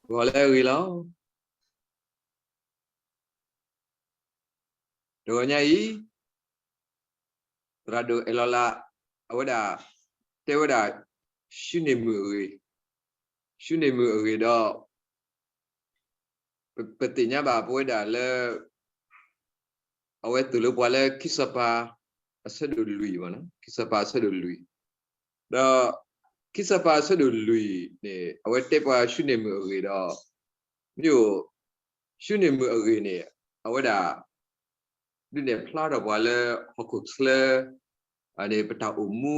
ဂီၤလၢအဂ့ၤလီၤ. တဂီၤညါအံၤ သရၣ်ဒိၣ်အဲၣ်လီၤလး အဝဲဒၣ် တဲဝဲဒၣ် ၡူန့ၢ်မုၢ်အဂ့ၢ်, ၡူန့ၢ်မုၢ်အဂ့ၢ်ဒီး ပသ့ၣ်ညါဘၣ်ပဝဲဒၣ်လၢ အဝဲသိၣ်လိပှၤလၢခံစီၤပၤ အဆၢဒိၣ်လွံၢ်, ခံစီၤပၤအဆၢဒိၣ်လွံၢ်, ဒီး ခံစီၤပၤအဆၢဒိၣ်လွံၢ်န့ၣ် အဝဲတဲပှၤၡူန့ၢ်မုၢ်အဂ့ၢ်ဒီး မ့ၢ်အိၣ် ၡူန့ၢ်မုၢ်အဂ့ၢ်န့ၣ် အဝဲဒၣ် ဒုးနဲၣ်ဖျါထီၣ်ပှၤလၢဟီၣ်ခိၣ်ချၢ န့ၣ် ပတၢ်အိၣ်မူ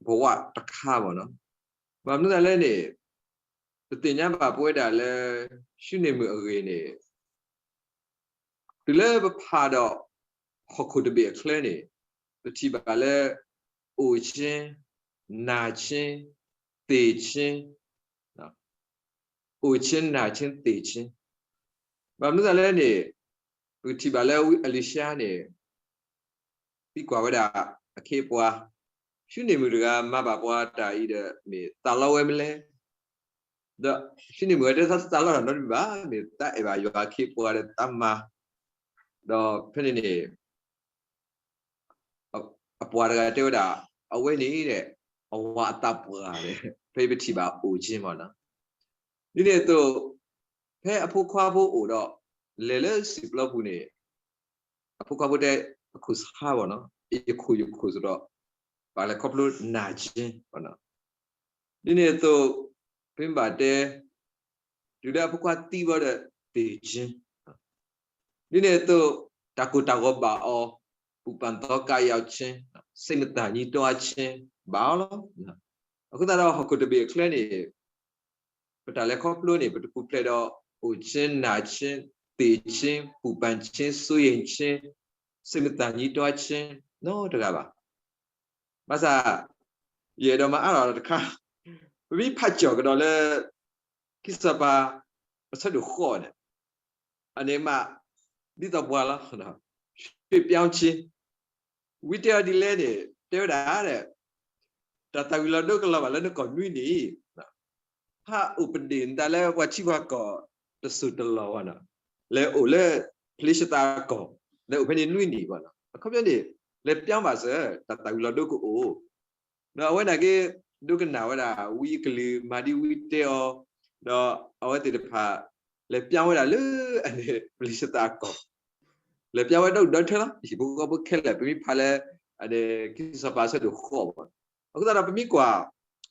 ဘဝတခါမ့ၢ်နီၤ. ဘၣ်မနုၤသးလဲၣ်န့ၣ် ပသ့ၣ်ညါဘၣ်ပဝဲဒၣ်လၢ ၡူန့ၢ်မုၢ်အဂ့ၢ်န့ၣ် တုၤလၢပဖးဒီး ဟီၣ်ခိၣ်တဘ့ၣ်အချၢန့ၣ် ပထံၣ်ဘၣ်လၢ အိၣ်ခြင်း, နာခြင်း, သေခြင်း, အိၣ်ခြင်း, နာခြင်း, သေခြင်း, ဘၣ်မနုၤသးလဲၣ်န့ၣ် ပကထံၣ်ဘၣ်လၢဝံအလံၤၡါန့ၣ် သံကွၢ်ဝဲဒၣ်အခ့အပှၤ, ၡူန့ၢ်မုၢ်တဂၤမၤဘၣ်ပှၤတၢ်အံၤဒီး မ့ၢ်သးလီဝဲမနုၤလဲၣ်. ဒီးၡူန့ၢ်မုၢ်ဝဲတဲသးသးလီတၢ်နီတမံၤဘၣ်, မ့ၢ်သးအဲၣ်ဘၣ်ယွၤအခ့အပှၤဒီးသးမၤ, ဒီးဖဲန့ၣ်န့ၣ် အပှၤတဂၤတဲဝဲဒၣ် အဝဲန့ၣ်ဒီး အဝၤအသးပှၢ်ဒီး ဖဲပထံၣ်ဘၣ်အိၣ်ခြင်းမ့ၢ်နီၤ. ဒ်န့ၣ်အသိး ဖဲအဖိခွါဖိအိၣ်ဒီး လဲၤလၢစံာ်ပျီပူၤန့ၣ် အဖိခွါဖိတဲ အခိၣ်ဆါမ့ၢ်နီၤ, ယခိၣ်ယခိၣ်စ့ၢ်ကီး ပလဲၤခီဖျိနာခြင်းမ့ၢ်နီၤ. ဒ်န့ၣ်အသိး ဖဲမ့ၢ်ဘၣ်တဲ တုၤလၢအဖိခွါသံဘီဒီး သေခြင်း, ဒ်န့ၣ်အသိး တၢ်ကိၢ်တၢ်ဂီၤဘၣ်အီၤ, ပူၤပၢ်သီကါယီၤခြင်း, စိတ်မတန်ညိုးတွားခြင်း ဘၣ်အီၤလီၤ. အဃိသတးဒီးဟီၣ်ခိၣ်တဘ့ၣ်အချၢန့ၣ် ပတၢ်လဲၤခီဖျိန့ၣ် ပတပူၤဖျဲးဒီး အိၣ်ခြင်း, နာခြင်း, သေခြင်း, ပူၤပၢ်ခြင်း, စိုးရိမ်ခြင်း, စိတ်မတန်ညိုးတွားခြင်း နီတဂၤဘၣ်. ဘၣ်ဆၣ် ယအဲၣ်ဒိးမၤအါထီၣ်တခါ, ပမ့ၢ်ဖးကၠီၣ်ကဒီးလၢ ခံစီၤပၤ အဆၢဒိၣ်ဃိးန့ၣ် အန့ၣ်မး ဒ်သိးပှၤလီၤ, ရွှေ့ပြောင်းခြင်း, ဝံတဲအီၤဒ်လဲၣ်န့ၣ် တဲဝဲဒၣ်ဒီး တၢ်သၣ်ဝံၤလီၤဒိကလီၤဘၣ်လၢနကီၢ်နွံနံၣ်, ဟးအိၣ်ပဒ့ၣ်နသးလၢပှၤထံပှၤကီၢ်တစိၢ်တလီၢ်ဘၣ်နီၤ, လဲၤအိၣ်လၢ ဖလ့ၡသးအကီၢ်, လဲၤအိၣ်ဖဲန့ၣ်နွံနံၣ်ဘၣ်နီၤ. အခီပညီန့ၣ် လဲၤပြောင်းဘၣ်စၢၤ တၢ်သၣ်ဝံၤလီၤဒိကအိၣ် ဒီးအဝဲန့ၣ်က့ ဒိကနၣ်ဝဲဒၣ် ဝံအကလုၢ်မၤဒ်ဝံတဲအီၤ, ဒီးအဝဲသ့ၣ်တဖၣ် လဲၤပြောင်းဝဲဒၣ်လၢအန့ၣ် ဖလ့ၡသးအကီၢ်, လဲၤပြောင်းဝဲဒီဒူၣ်ဒီထၢလီၤ. ဟံၣ်ဖိဃီဖိခဲလၢာ် ပမ့ၢ်ဖးလၢ အန့ၣ် ခံစီၤပၤအဆၢဒိၣ်ဃိးဘၣ်. အဃိသတးဒီးပမ့ၢ်ကွၢ်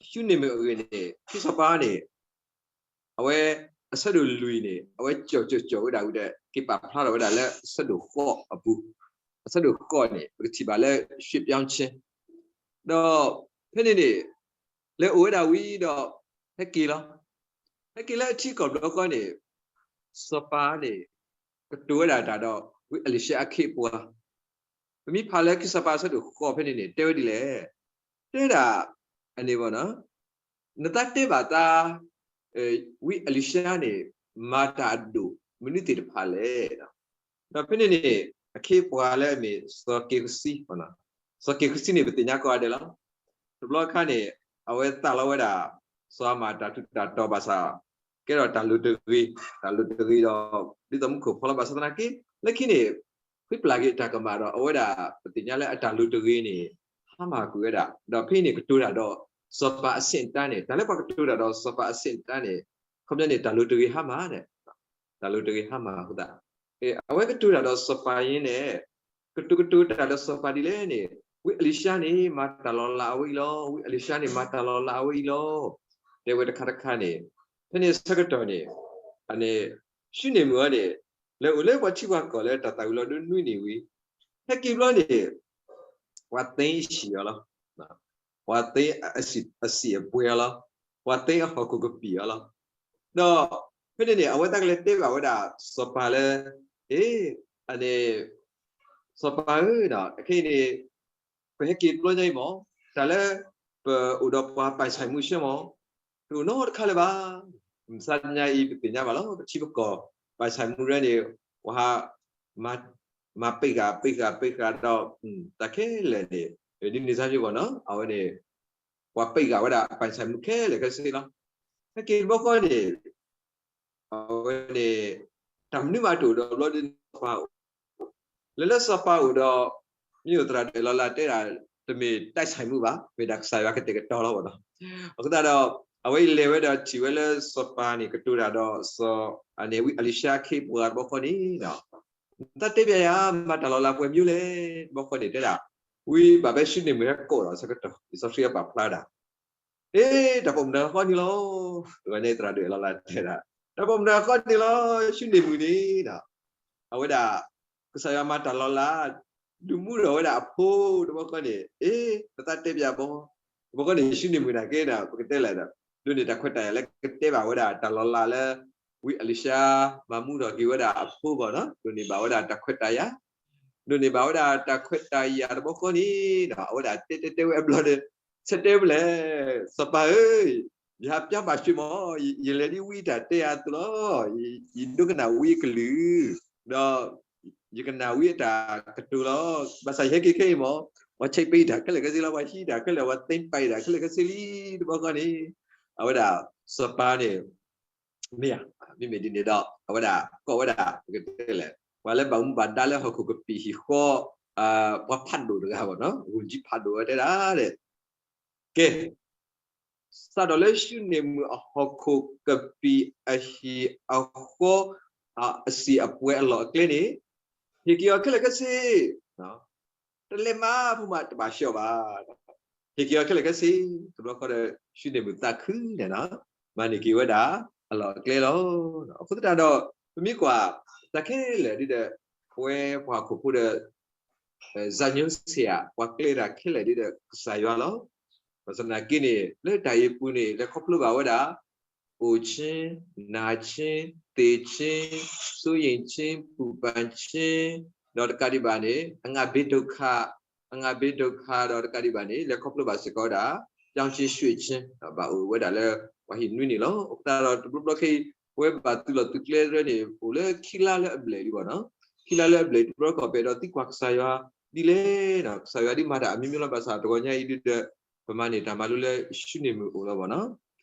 ၡူန့ၢ်မုၢ်အဂ့ၢ်န့ၣ် ခံစီၤပၤန့ၣ် အဝဲအဆၢဒိၣ်လွံၢ်န့ၣ် အဝဲကၠီၣ်ကၠီၣ်ကၠီၣ်ဝဲဒၣ်ဝံၤဒီး က့ၤပာ်ဖျါထီၣ်ဝဲဒၣ်လၢအဆၢဒိၣ်ဃိးအပူၤ, အဆၢဒိၣ်ဃိးန့ၣ် ပကထံၣ်ဘၣ်လၢ ရွှေ့ပြောင်းခြင်း, ဒီးဖဲန့ၣ်န့ၣ် လဲၤအိၣ်ဝဲဒၣ်ဝံၤဒီး ဟဲက့ၤလီၤ. ဟဲက့ၤလၢအထံကီၢ်ဘျီဃီန့ၣ် စီၤပၤန့ၣ် ကတိၤဝဲဒၣ်တၢ်ဒီး ဝံအလံၤၡါအခ့အပှၤ, ပမ့ၢ်ဖးလၢခံစီၤပၤအဆၢဒိၣ်ဃိးဖဲန့ၣ်န့ၣ် တဲဝဲဒ်လဲၣ်, တဲဒၣ် အန့ၣ်ဘၣ်နီၤ, နသးတဲဘၣ်သး ဝံအလံၤၡါန့ၣ် မၤတၢ်အဒိၣ်မနုၤသ့ၣ်တဖၣ်လဲၣ်. ဒီးဖဲန့ၣ်န့ၣ် အခ့အပှၤလၢအမ့ၢ်စီၤက့ၤဃစံ, စီၤက့ၤဃစံန့ၣ် ပသ့ၣ်ညါကိးဂၤဒဲးလီၤ. တဘျီအခါန့ၣ် အဝဲသးလီဝဲဒၣ် စီၤအၤမၣ်တၢ်ထူးတၢ်တီၤဘၣ်ဆၣ် ကဲထီၣ်တၢ်လိၤတဂ့ၤ, တၢ်လိၤတဂ့ၤဒီး ဒ်သိးမူခိၣ်ဖီလီၤဘၣ်ဆၣ်သနာ်က့ လၢခံန့ၣ် ဃ့ပျၢ်က့ၤအတၢ်ကမၣ်ဒီး အဝဲဒၣ်ပသ့ၣ်ညါလၢအတၢ်လိၤတဂ့ၤန့ၣ် ဟါမၢ်ကွံာ်ဝဲဒၣ်, ဒီးဖဲန့ၣ်ကတိၤတၢ်ဒီးစီၤပၤအဆ့ၣ်တၢ်န့ၣ်, တၢ်လၢပှၤကတိၤတၢ်ဒီးစီၤပၤအဆ့ၣ်တၢ်န့ၣ် ခီပညီန့ၣ် တၢ်လိၤတဂ့ၤဟါမၢ်န့ၣ်, တၢ်လိၤတဂ့ၤဟါမၢ်အဃိသတး အဝဲကတိၤတၢ်ဒီးစီၤပၤအံၤန့ၣ် ကတိၤကတိၤတၢ်ဒီးစီၤပၤဒ်လဲၣ်န့ၣ်, ဝံအလံၤၡါန့ၣ် မၤတၢ်လီၤလးအဝဲအံၤလီၤ, ဝံအလံၤၡါန့ၣ် မၤတၢ်လီၤလးအဝဲအံၤလီၤ, တဲဝဲတခါတခါန့ၣ်, ဖဲန့ၣ်ဆၢကတီၢ်န့ၣ် အန့ၣ် ၡူန့ၢ်မုၢ်အီၤန့ၣ် လဲၤအိၣ်လၢပှၤထံပှၤကီၢ်လၢတၢ်သၣ်ဝံၤလီၤဒိနွံနံၣ်ဝံၤ, ဟဲက့ၤဘျီန့ၣ် ပှၤသ့အဟံၣ်အီၤလီၤ, ပှၤသ့အစံၣ်အပှဲၤအီၤလီၤ, ပှၤသ့အဟီၣ်ခိၣ်ကပံာ်အီၤလီၤ, ဒီးဖဲန့ၣ်န့ၣ် အဝဲသ့ၣ်ကလဲၤတဲဘၣ်ဝဲဒၣ်စီၤပၤလၢ အ့ အန့ၣ် စီၤပၤဧၢ, ခဲအံၤန့ၣ် ပဟဲက့ၤတဘျီညါအံၤမ့ၢ် တၢ်လၢပအိၣ်ဒီးပှၤပာ်ဆံးမူဆှၢမ့ၢ် တအိၣ်နီတခါလၢၤဘၣ်. မုၢ်မဆါတနံၤညါအံၤ ပသ့ၣ်ညါဘၣ်လီၤ, ပထံပကီၢ် ပာ်ဆံးမူရၢန့ၣ် ပှၤ မၤပ့ၢ်ဃာ်ပ့ၢ်ဃာ်ပ့ၢ်ဃာ်ဒီး တၢ်ခဲလၢာ်န့ၣ် ဒ်န့ၣ်စၢ်ယိဘၣ်နီၤ အဝဲန့ၣ် ပှၤပ့ၢ်ဃာ်ဝဲဒၣ်ပာ်ဆံးမူခဲလၢာ်ခဲဆ့လီၤ. ဟဲက့ၤတဘျီဃီန့ၣ် အဝဲန့ၣ် တၢ်မနုၤမးတအိၣ်ဒီးဘျီဒ်န့ၣ် စီၤပၤအိၣ်, လၢလၢစီၤပၤအိၣ်ဒီး မ့ၢ်အိၣ်သရၣ်ဒိၣ်အဲၣ်လီၤလးတဲဒၣ် တမ့ၢ်တၢ်ဆဲးမုာ်ဘၣ်, မ့ၢ်ဒၣ်ကစၢ်ယွၤကတဲာ်ကတီၤလီၤဘၣ်နီၤ. အဃိသတးဒီး အဝဲအံၤလဲၤဝဲဒီးထံၣ်ဝဲလၢစီၤပၤန့ၣ် ကတိၤတၢ်ဒီးစီၤ အန့ၣ်ဝံအလံၤၡါအခ့အပှၤတဘျီဃီန့ၣ် နတၢ်တဲပၠးယၤ မၤတၢ်လီၤလးပှဲၤမနုၤလဲၣ် တဘျီဃီန့ၣ်တဲဒၣ်, ဝံဘၣ်ဖဲၡူနံၣ်မုၢ်ဟဲကိးဒီးဆၢကတီၢ် လံာ်စီဆှံပာ်ဖျါဒၣ် အ့ တၢ်ပိာ်မုၣ်တဂၤဃီန့ၣ်လီၤ. တဂီၤညါအံၤသရၣ်ဒိၣ်အဲၣ်လီၤလးတဲဒၣ် တၢ်ပိာ်မုၣ်တဂၤဃီန့ၣ်လီၤ ၡူနံၣ်မုၢ်န့ၣ်ဒီး အဝဲဒၣ် ကစၢ်ယွၤမၤတၢ်လီၤလး ဒုးမူထီၣ်ဝဲဒၣ်အဖိတဘျီဃီန့ၣ် အ့ ပသးတဲပၠးဘၣ် တဘျီဃီန့ၣ် ၡူနံၣ်မုၢ်န့ၣ်က့ဒီး ပကတဲလဲၣ်ဒီး ဒိးန့ၢ်တၢ်ခွဲးတၢ်ယာ်လၢကတဲဘၣ်ဝဲဒၣ်တၢ်လီၤလးလၢ ဝံအလံၤၡါ မၤမူထီၣ်က့ၤဝဲဒၣ်အဖိဘၣ်နီၤ ဒိးန့ၢ်ဘၣ်ဝဲဒၣ်တၢ်ခွဲးတၢ်ယာ် ဒိးန့ၢ်ဘၣ်ဝဲဒၣ်တၢ်ခွဲးတၢ်ယာ်တဘျီဃီန့ၣ်ဒီး အဝဲဒၣ်တဲတဲတဲဝဲအဘျီဒီး ဆၢတဲဝဲလဲၣ် စီၤပၤဧၢ, ယဟးပျါဘၣ်ဆှံမး, ယလဲၤဒ်ဝံတၢ်တဲအသိးလီၤ. ယဒိကနၣ်ဝံအကလုၢ်, ဒီးယကနၣ်ဝံအတၢ်ကတိၤလီၤ. ဘၣ်ဆၣ်ယဟဲက့ၤခဲအံၤမး, ပှၤဆဲးပ့ၤတၢ်ခဲလၢာ်ခဲဆ့လီၤ, ပှၤဟံးတၢ်ခဲလၢာ်, ပှၤသ့ပာ်တၢ်ခဲလၢာ်ခဲဆ့လံ တဘျီဃီန့ၣ်, အဝဲဒၣ်စီၤပၤန့ၣ် မ့ၢ်ဧါ, မ့မ့ၢ်ဒ်န့ၣ်ဒီး အဝဲဒၣ်ကိးဝဲဒၣ် ပကတဲလဲၣ်, ပှၤလၢဘၣ်မူဘၣ်ဒါလၢဟီၣ်ခိၣ်ကပံာ်ဟံၣ်ဃီ, ပှၤဖးဒိၣ်တဂၤဘၣ်နီၤ, ဂုၢ်ကံဖးဒိၣ်ဝဲတဲဒၣ်, ကဲ, စးထီၣ်လၢၡူနံၣ်မုၢ်အဟီၣ်ခိၣ်ကပံာ်အဟံၣ်အဃီ, အစံၣ်အပှဲၤအလီၢ်အကျဲန့ၣ်, ဟ့ၣ်က့ၤအီၤခဲလၢာ်ခဲဆ့ တလဲၤမၤဖိမးတဘၣ်ဆှီဘၣ်, ဟ့ၣ်က့ၤအီၤခဲလၢာ်ခဲဆ့, တဘျီဃီဒီး ၡူနံၣ်မုၢ်သးခုန့ၣ်နီၤ, မၤန့ၢ်က့ၤဝဲဒၣ် အလီၢ်အကျဲလီၤ. အဃိသတးဒီး ပမ့ၢ်ကွၢ် တၢ်ခဲလၢာ်ဒ်ဒီး ပဝဲပှၤဟီၣ်ခိၣ်ဖိဒီး စၢ်ညိစ့ၣ်ဧါ, ပှၤကျဲတၢ်ခဲလၢာ်ဒ်ဒီးကစၢ်ယွၤလီၤ. ဘၣ်ဆၣ်သနာ်က့န့ၣ် လၢတၢ်အံၤအပူၤန့ၣ် လဲၤခီဖျိဘၣ်ဝဲဒၣ် အိၣ်ဆင်း, နာဆင်း, သေဆင်း, စိုးရိမ်ခြင်း, ပူပန်ခြင်း, ဒီးတကးဒံးဘၣ်န့ၣ် အငတ်ဘေးဒုက္ခ, အငတ်ဘေးဒုက္ခ ဒီးတကးဒံးဘၣ်န့ၣ် လဲၤခီဖျိဘၣ်စ့ၢ်ကီးဝဲဒၣ် ပြောင်းခြင်းရွှေ့ခြင်း ဘၣ်အိၣ်ဝဲဒၣ်လၢပှၤဟံၣ်နွံန့ၣ်လီၤ. အဃိသတးဒီးတဘျီဘျီခဲအံၤ ပဝဲဘၣ်သုးလီၢ်သုးကျဲတဖၣ်န့ၣ် အိၣ်လၢခံလါလၢအဘျဲၣ်လံဘၣ်နီၤ. ခံလါလၢအဘျဲၣ်တဘျီဃီ ပအဲၣ်ဒိးသံကွၢ်ကစၢ်ယွၤဒ်လဲၣ်နီၤ. ကစၢ်ယွၤဒ်မၤတၢ်အမျိုးမျိုးလီၤ. ဘၣ်ဆၣ်တဂီၤညါအံၤဒ်ဒီး ပမၤန့ၢ်တၢ်မၤလိလၢၡူနံၣ်မုၢ်အိၣ်လီၤဘၣ်နီၤ.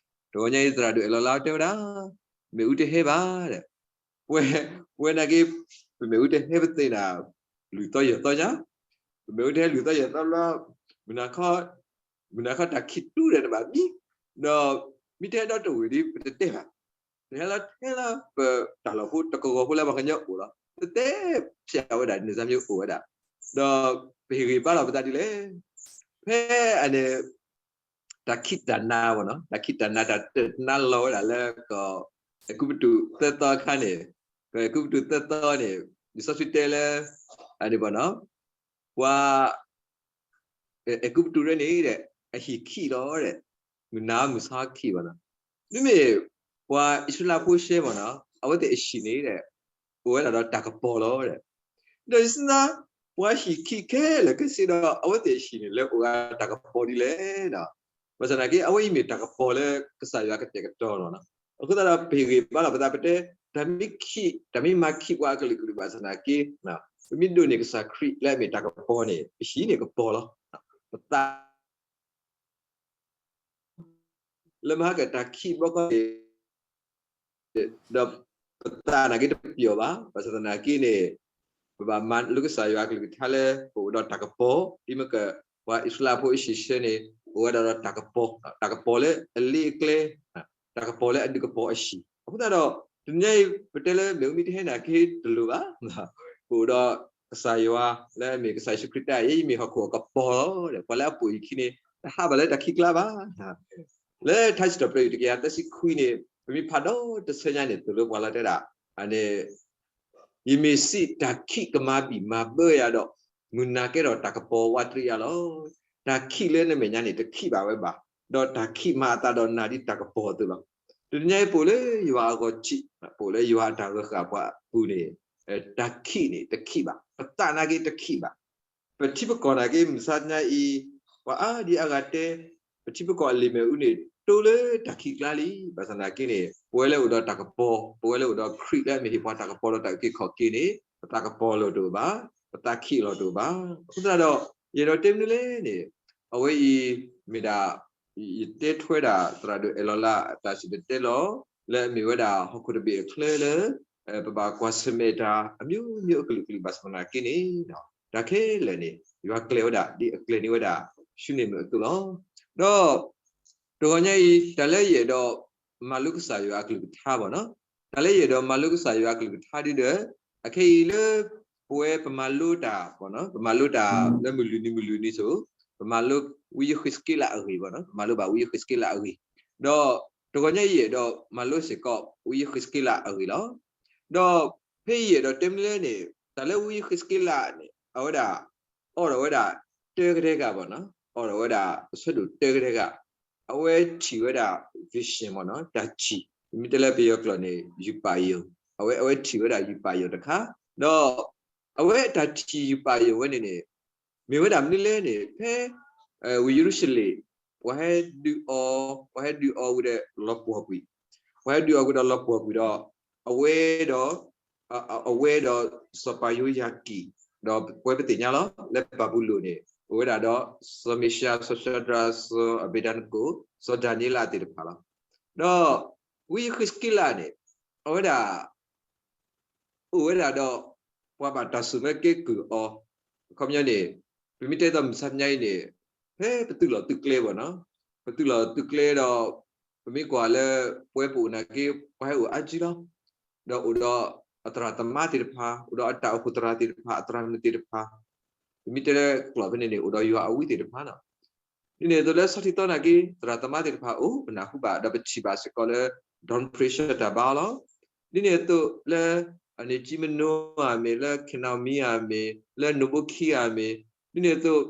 တဂီၤညါအံၤသရၣ်ဒိၣ်အဲၣ်လီၤလါတဲဝဲဒၣ် မ့ၣ်အူတဟဲဘၣ်ဒီး ပဝဲ, ပဝဲနာ်က့ ပမ့ၣ်အူတဟဲပသ့ၣ်န့ၣ် လွံၢ်သီယဲၢ်သီညါ, ပမ့ၣ်အူတဟဲလွံၢ်သီယဲၢ်သီဘျီ, မုၢ်နၤခီ, မုၢ်နၤခီတၢ်ခံးတူၢ်ဒီးတဘၣ်မံ, ဒီးမ့ၢ်တဟဲဒီတဝ့ၢ်ဒီး ပတတဲဘၣ်, တဟဲလီၤတဟဲလီၤ ပတၢ်လီၢ်ဖိတကဝီၤဖိလၢပှၤကညီအိၣ်လီၤ. တတဲဖျါဝဲဒၣ် နံၣ်စၢ်မ့ၢ်အိၣ်ဝဲဒၣ်, ဒီးပဟ့ၣ်ဂံၢ်ဘါလီၤပသးဒ်လဲၣ်, ဖဲအန့ၣ် တၢ်ခံးတၢ်နၤဘၣ်နီၤ, တၢ်ခံးတၢ်နၤ တၢ်တနါလီၤဝဲဒၣ်လၢကီၢ် အဲၤကူပတူးသၢသီအခါန့ၣ်, ကီၢ်အဲၤကူပတူးသၢသီန့ၣ် လံာ်စီဆှံတဲလၢ အန့ၣ်ဘၣ်နီၤ, ပှၤ အဲၤကူပတူးရဲၣ်န့ၣ်ဒီး အဟံၣ်ခံးလီၤဒီး မုၢ်နၤမုၢ်ဆါခံးဘၣ်နီၤ, မ့မ့ၢ်ပှၤအံၣ်စရ့လးဖိရှဲဘၣ်နီၤ အဝဲသ့ၣ်အဟံၣ်န့ၣ်ဒီး အိၣ်ဝဲဒၣ်ဒီးတၢ်ကပီၤလီၤဒီး, ဒီးယသ့ၣ်ညါ ပှၤဟံၣ်ခံးခဲလၢာ်ခဲဆ့ဒီး အဝဲသ့ၣ်အဟံၣ်န့ၣ် လဲၤအိၣ်ဝဲတၢ်ကပီၤဒ်လဲၣ်ဒီး, ဘၣ်ဆၣ်သနာ်က့ အဝဲအံၤမ့ၢ်တၢ်ကပီၤလၢကစၢ်ယွၤကတဲာ်ကတီၤလီၤနီၤ. အဃိသတးဒီး ပဟ့ၣ်ဂံၢ်ဘါလီၤပသး ပတဲ တၢ်မ့ၢ်ခံး တၢ်မ့ၢ်မၤခံးပှၤအကလုာ်ကလုာ်ဘၣ်ဆၣ်သနာ်က့ ပမ့ၢ်ဒိးန့ၢ်ကစၢ်ခရံာ်လၢအမ့ၢ်တၢ်ကပီၤန့ၣ် ပဟံၣ်န့ၣ်ကပီၤလီၤ. ပသး လၢမဟါကတၢ်ခံးဘျီဃီန့ၣ် ဒီးပသးနာ်က့တပျီၢ်ဘၣ်. ဘၣ်ဆၣ်သနာ်က့န့ၣ် ပဘၣ်မၤလိကစၢ်ယွၤအကလုၢ်ကထါလၢ ပအိၣ်ဒီးတၢ်ကပီၤ, ဒ်မ့ၢ်က ပှၤအံၣ်စရ့လးဖိအဟံၣ်ရှဲန့ၣ် အိၣ်ဝဲဒၣ်ဒီးတၢ်ကပီၤ, တၢ်ကပီၤလၢအလ့အကျဲ, တၢ်ကပီၤလၢအဒုးကပီၤအဟံၣ်. အဃိသတးဒီး တနံၤအံၤ ပတဲလၢမ့ၣ်အူမ့ၢ်တဟဲနာ်က့တလိၤဘၣ်. ပအိၣ်ဒီးကစၢ်ယွၤလၢအမ့ၢ်ကစၢ်ယ့ၣ်ၡူးခရံာ်တၢ်အံၤ မ့ၢ်ဟီၣ်ခိၣ်အကပီၤလီၤဒီး ပှၤလၢအပိာ်အဟံၣ်ခံန့ၣ် တဟးဘၣ်လၢတၢ်ခံးကျါဘၣ်. လၢထါစံးထီၣ်ပတြၢၤ တကယၤသၢဆံခွံန့ၣ် ပမ့ၢ်ဖးဒီးတဆၢညါန့ၣ် သိၣ်လိပှၤလီၤတဲဒၣ် အန့ၣ် ယမ့ၢ်စံးတၢ်ခံးကမၤဘံၣ်မၤဘၢယၤဒီး မုၢ်နၤကဲထီၣ်တၢ်ကပီၤဝးတရံးယၤလီၤ. တၢ်ခံးလၢနမဲာ်ညါန့ၣ် တခံးဘၣ်ဝဲဘၣ်, ဒီးတၢ်ခံးမၤအသးဒီးနၤဒ်တၢ်ကပီၤအသိးလီၤ. တနံၤညါအံၤ ပအိၣ်လၢယွၤအဂီၤထံး, ပအိၣ်လၢယွၤအတၢ်ဂၢၢ်ဃာ်ပှၤအပူၤန့ၣ် တၢ်ခံးန့ၣ်တခံးဘၣ်, ပသးနာ်က့တခံးဘၣ်. ပထံပကီၢ်နာ်က့ မုၢ်ဆါညါအံၤ ပှၤအါဒံအါဂၤတဲ ပထံပကီၢ်အလံာ်မ့ၣ်အူန့ၣ် တိလၢတၢ်ခံးကျါလံ. ဘၣ်ဆၣ်သနာ်က့န့ၣ် ပဝဲလၢအိၣ်ဒီးတၢ်ကပီၤ, ပဝဲလၢအိၣ်ဒီးခရံာ်လၢအမ့ၢ်ဟ့ၣ်ပှၤတၢ်ကပီၤဒီးတၢ်အုၣ်က့ၤခီၣ်က့ၤန့ၣ် ပသးကပီၤလီၤတအိၣ်ဘၣ်, ပသးခံးလီၤတအိၣ်ဘၣ်. အဃိသတးဒီး ယအဲၣ်ဒိးတဲမနုၤလဲၣ်န့ၣ် အဝဲအံၤမ့ၢ်ဒၣ် ယတဲထွဲဒၣ်သရၣ်ဒိၣ်အဲၣ်လီၤလါအတၢ်စံၣ်တဲၤတဲလီၤ လၢအမ့ၢ်ဝဲဒၣ်ဟီၣ်ခိၣ်တဘ့ၣ်အချၢလၢ ပဘၣ်ကွၢ်ဆၢၣ်မဲာ်တၢ်အမျိုးမျိုးအကလုာ်ကလုာ်ဘၣ်ဆၣ်သနာ်က့န့ၣ် တၢ်ခဲလၢာ်န့ၣ် ယွၤကျဲၤဝဲဒၣ် ဒ်အကျဲၤန့ၢ်ဝဲဒၣ် ၡူနံၣ်မုၣ်အသိးလီၤ. ဒီး တဂီၤညါအံၤ တၢ်လၢယအဲၣ်ဒိးမၤလိကစၢ်ယွၤအကလုၢ်ကထါဘၣ်နီၤ, တၢ်လၢယအဲၣ်ဒိးမၤလိကစၢ်ယွၤအကလုၢ်ကထါဒ်ဒီး အခဲအံၤလၢ ပဝဲပမၤလိတၢ်ဘၣ်နီၤ, ပမၤလိတၢ်လၢမုၢ်လွံၢ်နံၤမုၢ်လွံၢ်နံၤဆိ ပမၤလိဝံယဃံးစက့လးအဂ့ၢ်ဘၣ်နီၤ, ပမၤလိဘၣ်ဝံယဃံးစက့လးအဂ့ၢ်, ဒီးတဂီၤညါအံၤယအဲၣ်ဒိးမၤလိစ့ၢ်ကီး ဝံယဃံးစက့လးအဂ့ၢ်လီၤ. ဒီးဖဲယအဲၣ်ဒိးတဲမနုၤလဲၣ်န့ၣ် တၢ်လၢဝံယဃံးစက့လးန့ၣ် အဝဲဒၣ် အိးထီၣ်ဝဲဒၣ် တၢကတဲဂၤဘၣ်နီၤ, အိးထီၣ်ဝဲဒၣ်အဆၢဒိၣ်တၢကတဲဂၤ, အဝဲထံၣ်ဝဲဒၣ် vision ဘၣ်နီၤ, တၢ်ထံၣ်, ပမ့ၢ်တဲလၢပယီၤကျိာ်န့ၣ် ရူပယုံ, အဝဲ အဝဲထံၣ်ဝဲဒၣ်ရူပယုံတခါ, ဒီးအဝဲအတၢ်ထံၣ်ရူပယုံဝဲန့ၣ်န့ၣ် မ့ၢ်ဝဲဒၣ်မနုၤလဲၣ်န့ၣ် ဖဲ ဝ့ၢ်ယရူၤၡလ့ၣ် ပှၤဟဲဒုးအီၤ, ပှၤဟဲဒုးအီၤဝံၤဒီးလီၤပှီၢ်ကွံာ်, ပှၤဟဲဒုးအီၤဝံၤဒီးလီၤပှီၢ်ကွံာ်ဒီး အဝဲဒီး အဝဲဒီးစီၤပၤယဟိယၤကံၣ်, ဒီးပဝဲပသ့ၣ်ညါလီၤ လၢဘၤဘူလိၣ်န့ၣ် အိၣ်ဝဲဒၣ်ဒီး စီၤမ့ၤၡး, စီၤၡၤဒြး, စီၤအဘ့းနကိၣ်, စီၤဒၤနံးယ့လးသ့ၣ်တဖၣ်လီၤ. ဒီးဝံယဃံးစက့လးန့ၣ် အဝဲဒၣ် အိၣ်ဝဲဒၣ်ဒီး ပှၤဘၣ်တၢ်ဆိၣ်မၢကဲကုၢ်အီၤ, အခီပညီန့ၣ် ပမ့ၢ်တဲသိးမုၢ်ဆါညါအံၤန့ၣ် ဖဲပသုးလီၢ်သုးကျဲဘၣ်နီၤ, ပသုးလီၢ်သုးကျဲဒီး ပမ့ၢ်ကွၢ်လၢ ပဝဲပအိၣ်နာ်က့ ပှၤဟဲအိၣ်အါကံလီၤ, ဒီးအိၣ်ဒီးအသရၣ်သမါသ့ၣ်တဖၣ်, အိၣ်ဒီးအတၢ်အိၣ်ဖှိၣ်သရၣ်သ့ၣ်တဖၣ်, အသရၣ်မုၣ်သ့ၣ်တဖၣ်, ပမ့ၢ်တဲလၢကျိာ်ဖဲန့ၣ်န့ၣ် အိၣ်ဒီးယွၤအဝံသ့ၣ်တဖၣ်လီၤ. ဒ်န့ၣ်အသိးလၢဆီထံသီနာ်က့ သရၣ်သမါသ့ၣ်တဖၣ်အိၣ် ပနၢ်ဟူဘၣ် ဒီးပထံၣ်ဘၣ်စ့ၢ်ကီးလၢ Don Fraser တၢ်ဘါအီၤလီၤ. ဒ်န့ၣ်အသိးလၢ အန့ၣ်ကၠံမနိဧါမ့ၢ် လၢ Kenomi ဧါမ့ၢ် လၢ Nobuki ဧါမ့ၢ်, ဒ်န့ၣ်အသိး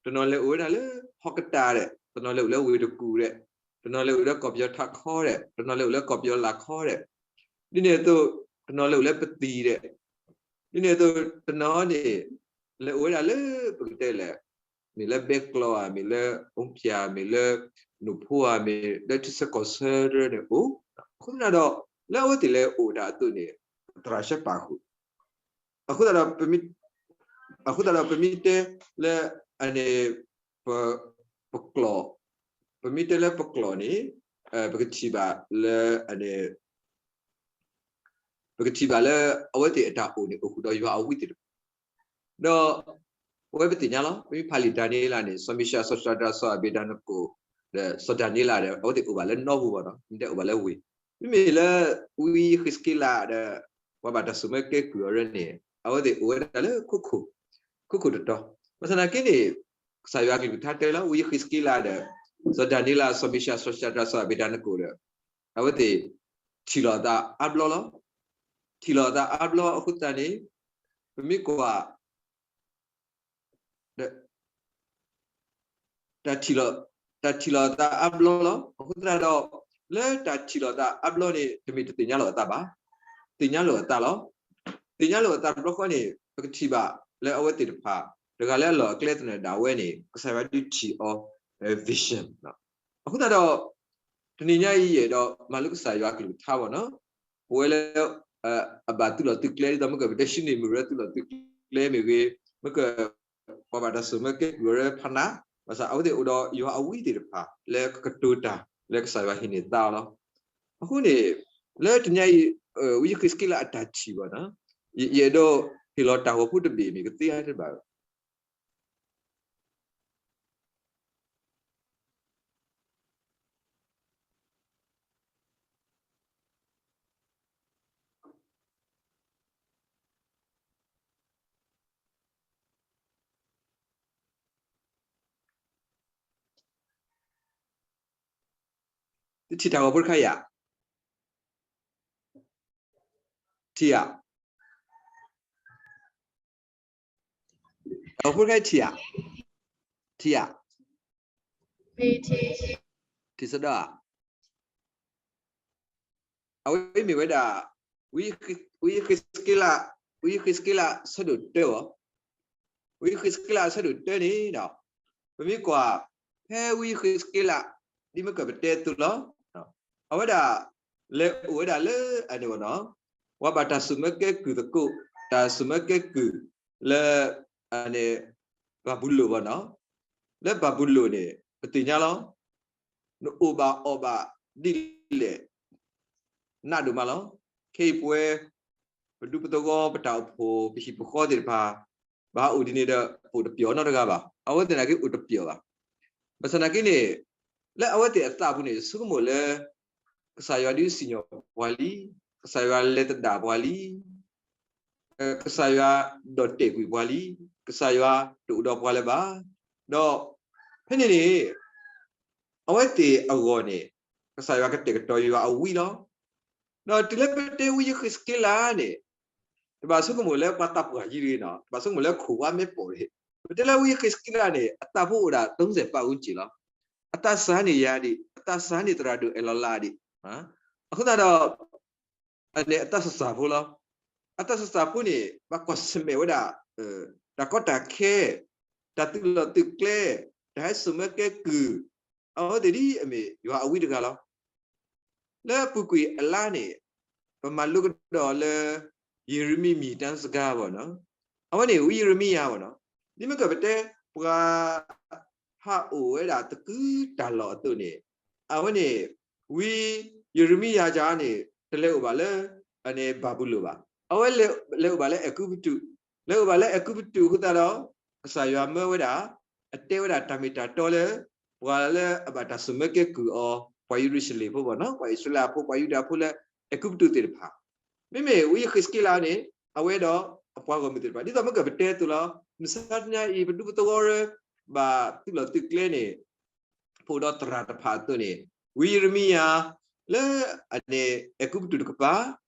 တနီၤလဲၤအိၣ်ဝဲဒၣ်လၢဟီၣ်ကတၢ်ဒီး တနီၤလဲၤအိၣ်လၢဝ့ၢ်တကူၣ်ဒီး တနီၤလဲၤအိၣ်လၢကီၢ်ပယီၤထးခီဒီး တနီၤလဲၤအိၣ်လၢကီၢ်ပယီၤလၢ်ခီဒီး ဒ်န့ၣ်အသိး တနီၤလဲၤအိၣ်လၢပသံၣ်ဒီး ဒ်န့ၣ်အသိး တနီၤန့ၣ် လဲၤအိၣ်ဝဲဒၣ်လၢပကတဲလဲၣ် မ့ၢ်လၢဘဲကျီဧါ မ့ၢ်လၢအူဖၠၣ် မ့ၢ်လၢနိၣ်ဖိဧါ မ့ၢ်လၢထံဆၢကီၢ်ဆၢတရၢန့ၣ်အိၣ်, အဃိသတးဒီး လၢအဝဲသ့ၣ်လဲၤအိၣ်တၢ်အသိးန့ၣ် သရၣ်ဆၢပာ်ဃုာ်, အဃိသတးဒီး အဃိသတးဒီးပမ့ၢ်တဲလၢ အန့ၣ် ပ ပကျိာ်, ပမ့ၢ်တဲလၢပကျိာ်န့ၣ် ပကထံၣ်ဘၣ်လၢ အန့ၣ် ပကထံၣ်ဘၣ်လၢ အဝဲသ့ၣ်အတၢ်အိၣ်န့ၣ် အိၣ်ဃုာ်ဒီးယွၤအဝံသ့ၣ်တဖၣ်, ဒီး ပဝဲပသ့ၣ်ညါလီၤ ပမ့ၢ်ဖးလံာ်ဒၤနံးယ့လးန့ၣ် စီၤမ့ၤၡး စီၤၡၤဒြး စီၤအဘ့းနကိၣ် ဒီးစီၤဒၤနံးယ့လးဒီး အဝဲသ့ၣ်အိၣ်ဘၣ်လၢနီၢ်ပူၤဘၣ်နီၤ မ့ၢ်တဲအိၣ်ဘၣ်လၢဝ့ၢ်, မ့မ့ၢ်လၢ ဝံဃံးစက့လးဒီး ပှၤဘၣ်တၢ်ဆိၣ်မၢကဲကုၢ်အီၤရၢန့ၣ် အဝဲသ့ၣ်အိၣ်ဝဲဒၣ်လၢခိခိၣ်, ခိခိၣ်တတီၤ, ဘၣ်ဆၣ်သနာ်က့န့ၣ် ကစၢ်ယွၤအကလုၢ်ကထါတဲလီၤ ဝံဃံးစက့လးဒီး စီၤဒၤနံးယ့လး စီၤမ့ၤၡး စီၤၡၤဒြး စီၤအဘ့းနကိၣ်ဒီး အဝဲသ့ၣ်ထံၣ်လိာ်အသးအါဘျီလီၤ. ထံၣ်လိာ်အသးအါဘျီအဃိသတးန့ၣ် ပမ့ၢ်ကွၢ် တၢ်ထံၣ်လိာ်, တၢ်ထံၣ်လိာ်အသးအါဘျီလီၤ. အဃိသတးဒီး လၢတၢ်ထံၣ်လိာ်အသးအါဘျီန့ၣ် တမ့ၢ်တသ့ၣ်ညါလိာ်အသးဘၣ်. သ့ၣ်ညါလိာ်အသးလီၤ. သ့ၣ်ညါလိာ်အသးတဘျီဃီန့ၣ် ပကထံၣ်ဘၣ်လၢအဝဲသ့ၣ်တဖၣ် တဂၤလၢအလီၢ်အကျဲသနၢၣ်ဒၣ်ဝဲန့ၣ် ကစၢ်ယွၤဒုးထံၣ်အီၤ vision အဃိသတးဒီး တနံၤညါအံၤယအဲၣ်ဒိး မၤလိကစၢ်ယွၤအကလုၢ်ကထါဘၣ်နီၤ, ပဝဲလၢ အဘၣ်သုးလီၢ်သုးကျဲ ဒ်သိးမ့ၢ်ကပတဲရှုံးန့ၢ်မုၢ်ရၢသုးလီၢ်သုးကျဲမ့ၢ်ဂ့ၤ, မ့ၢ်က ပှၤဘၣ်တၢ်ဆိၣ်မၢကဲကုၢ်အီၤရၢဖးနး, ဘၣ်ဆၣ်အဝဲသ့ၣ်အိၣ်ဒီးယွၤအဝံသ့ၣ်တဖၣ် လၢကကတိၤတၢ်လၢကစၢ်ယွၤဟ့ၣ်န့ၢ်သါအီၤလီၤ. အဃိန့ၣ် လၢတနံၤညါအံၤ ဝံဃံးစက့လးအတၢ်ထံၣ်ဘၣ်နီၤ, ယအဲၣ်ဒိးဟ့ၣ်လီၤတၢ်ဂီၤဖိတဘ့ၣ်မ့ၢ်ကသ့ဧါတဘၣ် တထံၣ်တၢ်ဂီၤဖိတခါယၤ, ထံၣ်ဧါ, တၢ်ဂီၤဖိတခါထံၣ်ဧါ, ထံၣ်ဧါ, ထံၣ်စ့ၢ်ဒီး အဝဲမ့ၢ်ဝဲဒၣ် ဝံဃံးစက့လး, ဝံဃံးစက့လးဆၢဒိၣ်တၢအီၤ, ဝံဃံးစက့လးအဆၢဒိၣ်တၢန့ၣ်ဒီး ပမ့ၢ်ကွၢ် ဖဲဝံဃံးစက့လး ဒ်မ့ၢ်ကပတဲအသိးလီၤ. အဝဲဒၣ် လဲၤအိၣ်ဝဲဒၣ်လၢအန့ၣ်ဘၣ်နီၤ, ပှၤဘၣ်တၢ်ဆိၣ်မၢကဲကုၢ်သကိး, တၢ်ဆိၣ်မၢကဲကုၢ်လၢ အန့ၣ် ဘၤဘူလိၣ်ဘၣ်နီၤ, လၢဘၤဘူလိၣ်န့ၣ် ပသ့ၣ်ညါလီၤ. နအိၣ်ဘၣ်အီၣ်ဘၣ်ဒ်လဲၣ် နးဒိၣ်မးလီၤ. ခဲအံၤပဝဲ ပဒူပသဝီ ပတၢ်အိၣ်ဖှိၣ် ပဟံၣ်ပဃီသ့ၣ်တဖၣ် ဘၣ်ဟးအိၣ်ဒ်န့ၣ်ဒီး ပအိၣ်တပျီၢ်နီတဂၤဘၣ်. အဝဲသ့ၣ်နာ်က့အိၣ်တပျီၢ်ဘၣ်. ဘၣ်ဆၣ်နာ်က့န့ၣ် လၢအဝဲသ့ၣ်အသးပူၤန့ၣ် ဆိကမိၣ်လၢ ကစၢ်ယွၤဒုးစံၣ်ညီၣ်ပှၤလံ, ကစၢ်ယွၤလဲၤသဒၣ်ပှၤလံ ကစၢ်ယွၤဒီၣ်တဲာ်ကွံာ်ပှၤလံ, ကစၢ်ယွၤတအိၣ်ဒီးပှၤလၢၤဘၣ်. ဒီးဖဲန့ၣ်န့ၣ် အဝဲသ့ၣ်အဂီၢ်န့ၣ် ကစၢ်ယွၤကတဲာ်ကတီၤယွၤအဝံလီၤ. ဒီးတုၤလၢပတဲဝံယဃ့းစက့လးန့ၣ် တဘၣ်ဆိကမိၣ်လၢပှၤသးပှၢ်ယံၤတဂ့ၤနီၤ, တဘၣ်ဆိကမိၣ်လၢခိၣ်ဝါမဲာ်ပိာ်တဂ့ၤ. ပတဲလၢဝံယဃ့းစက့လးန့ၣ် အသးဖိအိၣ်ဒၣ် သုံးဆယ်ပတ်ဝန်းကျင် လီၤ. အသးစၢ်န့ၣ်ယၤဒံး, အသးစၢ်န့ၣ်သရၣ်ဒိၣ်အဲၣ်လီၤလးဒံး, အဃိသတးဒီး အန့ၣ်အသးစၢ်ဖိလီၤ. အသးစၢ်ဖိန့ၣ် ဘၣ်ကွၢ်ဆၢၣ်မဲာ်ဝဲဒၣ် တၢ်ကီတၢ်ခဲ, တၢ်သုးလီၢ်သုးကျဲ, တၢ်ဟဲစိာ်မၢကဲကုၢ်, အဝဲသ့ၣ်ဒ်အမ့ၢ်ယွၤအဝံတဂၤလီၤ. လၢအပူၤကွံာ်အလါန့ၣ် ပမၤလိကဒီးလၢ ယံးရမံယၤတၢ်စကားဘၣ်နီၤ, အဝဲန့ၣ်ဝံယံးရမံယၤဘၣ်နီၤ, ဒ်မ့ၢ်ကပတဲ ပှၤ ဟးအိၣ်ဝဲဒၣ်သကုၤတၢ်လီၢ်အသိးန့ၣ်, အဝဲန့ၣ် ဝံယံးရမံယၤန့ၣ် တလဲၤအိၣ်ဘၣ်လၢ အန့ၣ်ဘၤဘူလိၣ်ဘၣ်. အဝဲလဲၤအိၣ်ဘၣ်လၢအဲၤကူပတူး, လဲၤအိၣ်ဘၣ်လၢအဲၤကူပတူးအဃိသတးဒီး ကစၢ်ယွၤမၢဝဲဒၣ် အတဲဝဲဒၣ်တၢ်မ့ၢ်တၢ်တီလၢ ပှၤလၢအဘၣ်တၢ်စိာ်မၢကဲကုၢ်အီၤ ပှၤယရူၤၡလ့ၣ်ဖိဘၣ်နီၤ, ပှၤအံၣ်စရ့လးဖိ, ပှၤယူဒၤဖိလၢအဲၤကူပတူးသ့ၣ်တဖၣ် မ့မ့ၢ်ဝံယဃ့းစက့လးန့ၣ် အဝဲဒီးအပှၤဂီၢ်မုၢ်သ့ၣ်တဖၣ် ဒ်သိးမ့ၢ်ကပတဲအသိးလီၤ. မုၢ်ဆါတနံၤအံၤ ပဒူပသဝီရၢ ဘၣ်သုးလီၢ်သုးကျဲန့ၣ် ဖှိၣ်ဒီးသရၣ်တဖၣ်အသိးန့ၣ် ဝံယံးရမံယၤ လၢအန့ၣ်အဲၤကူပတူးတကပၤ,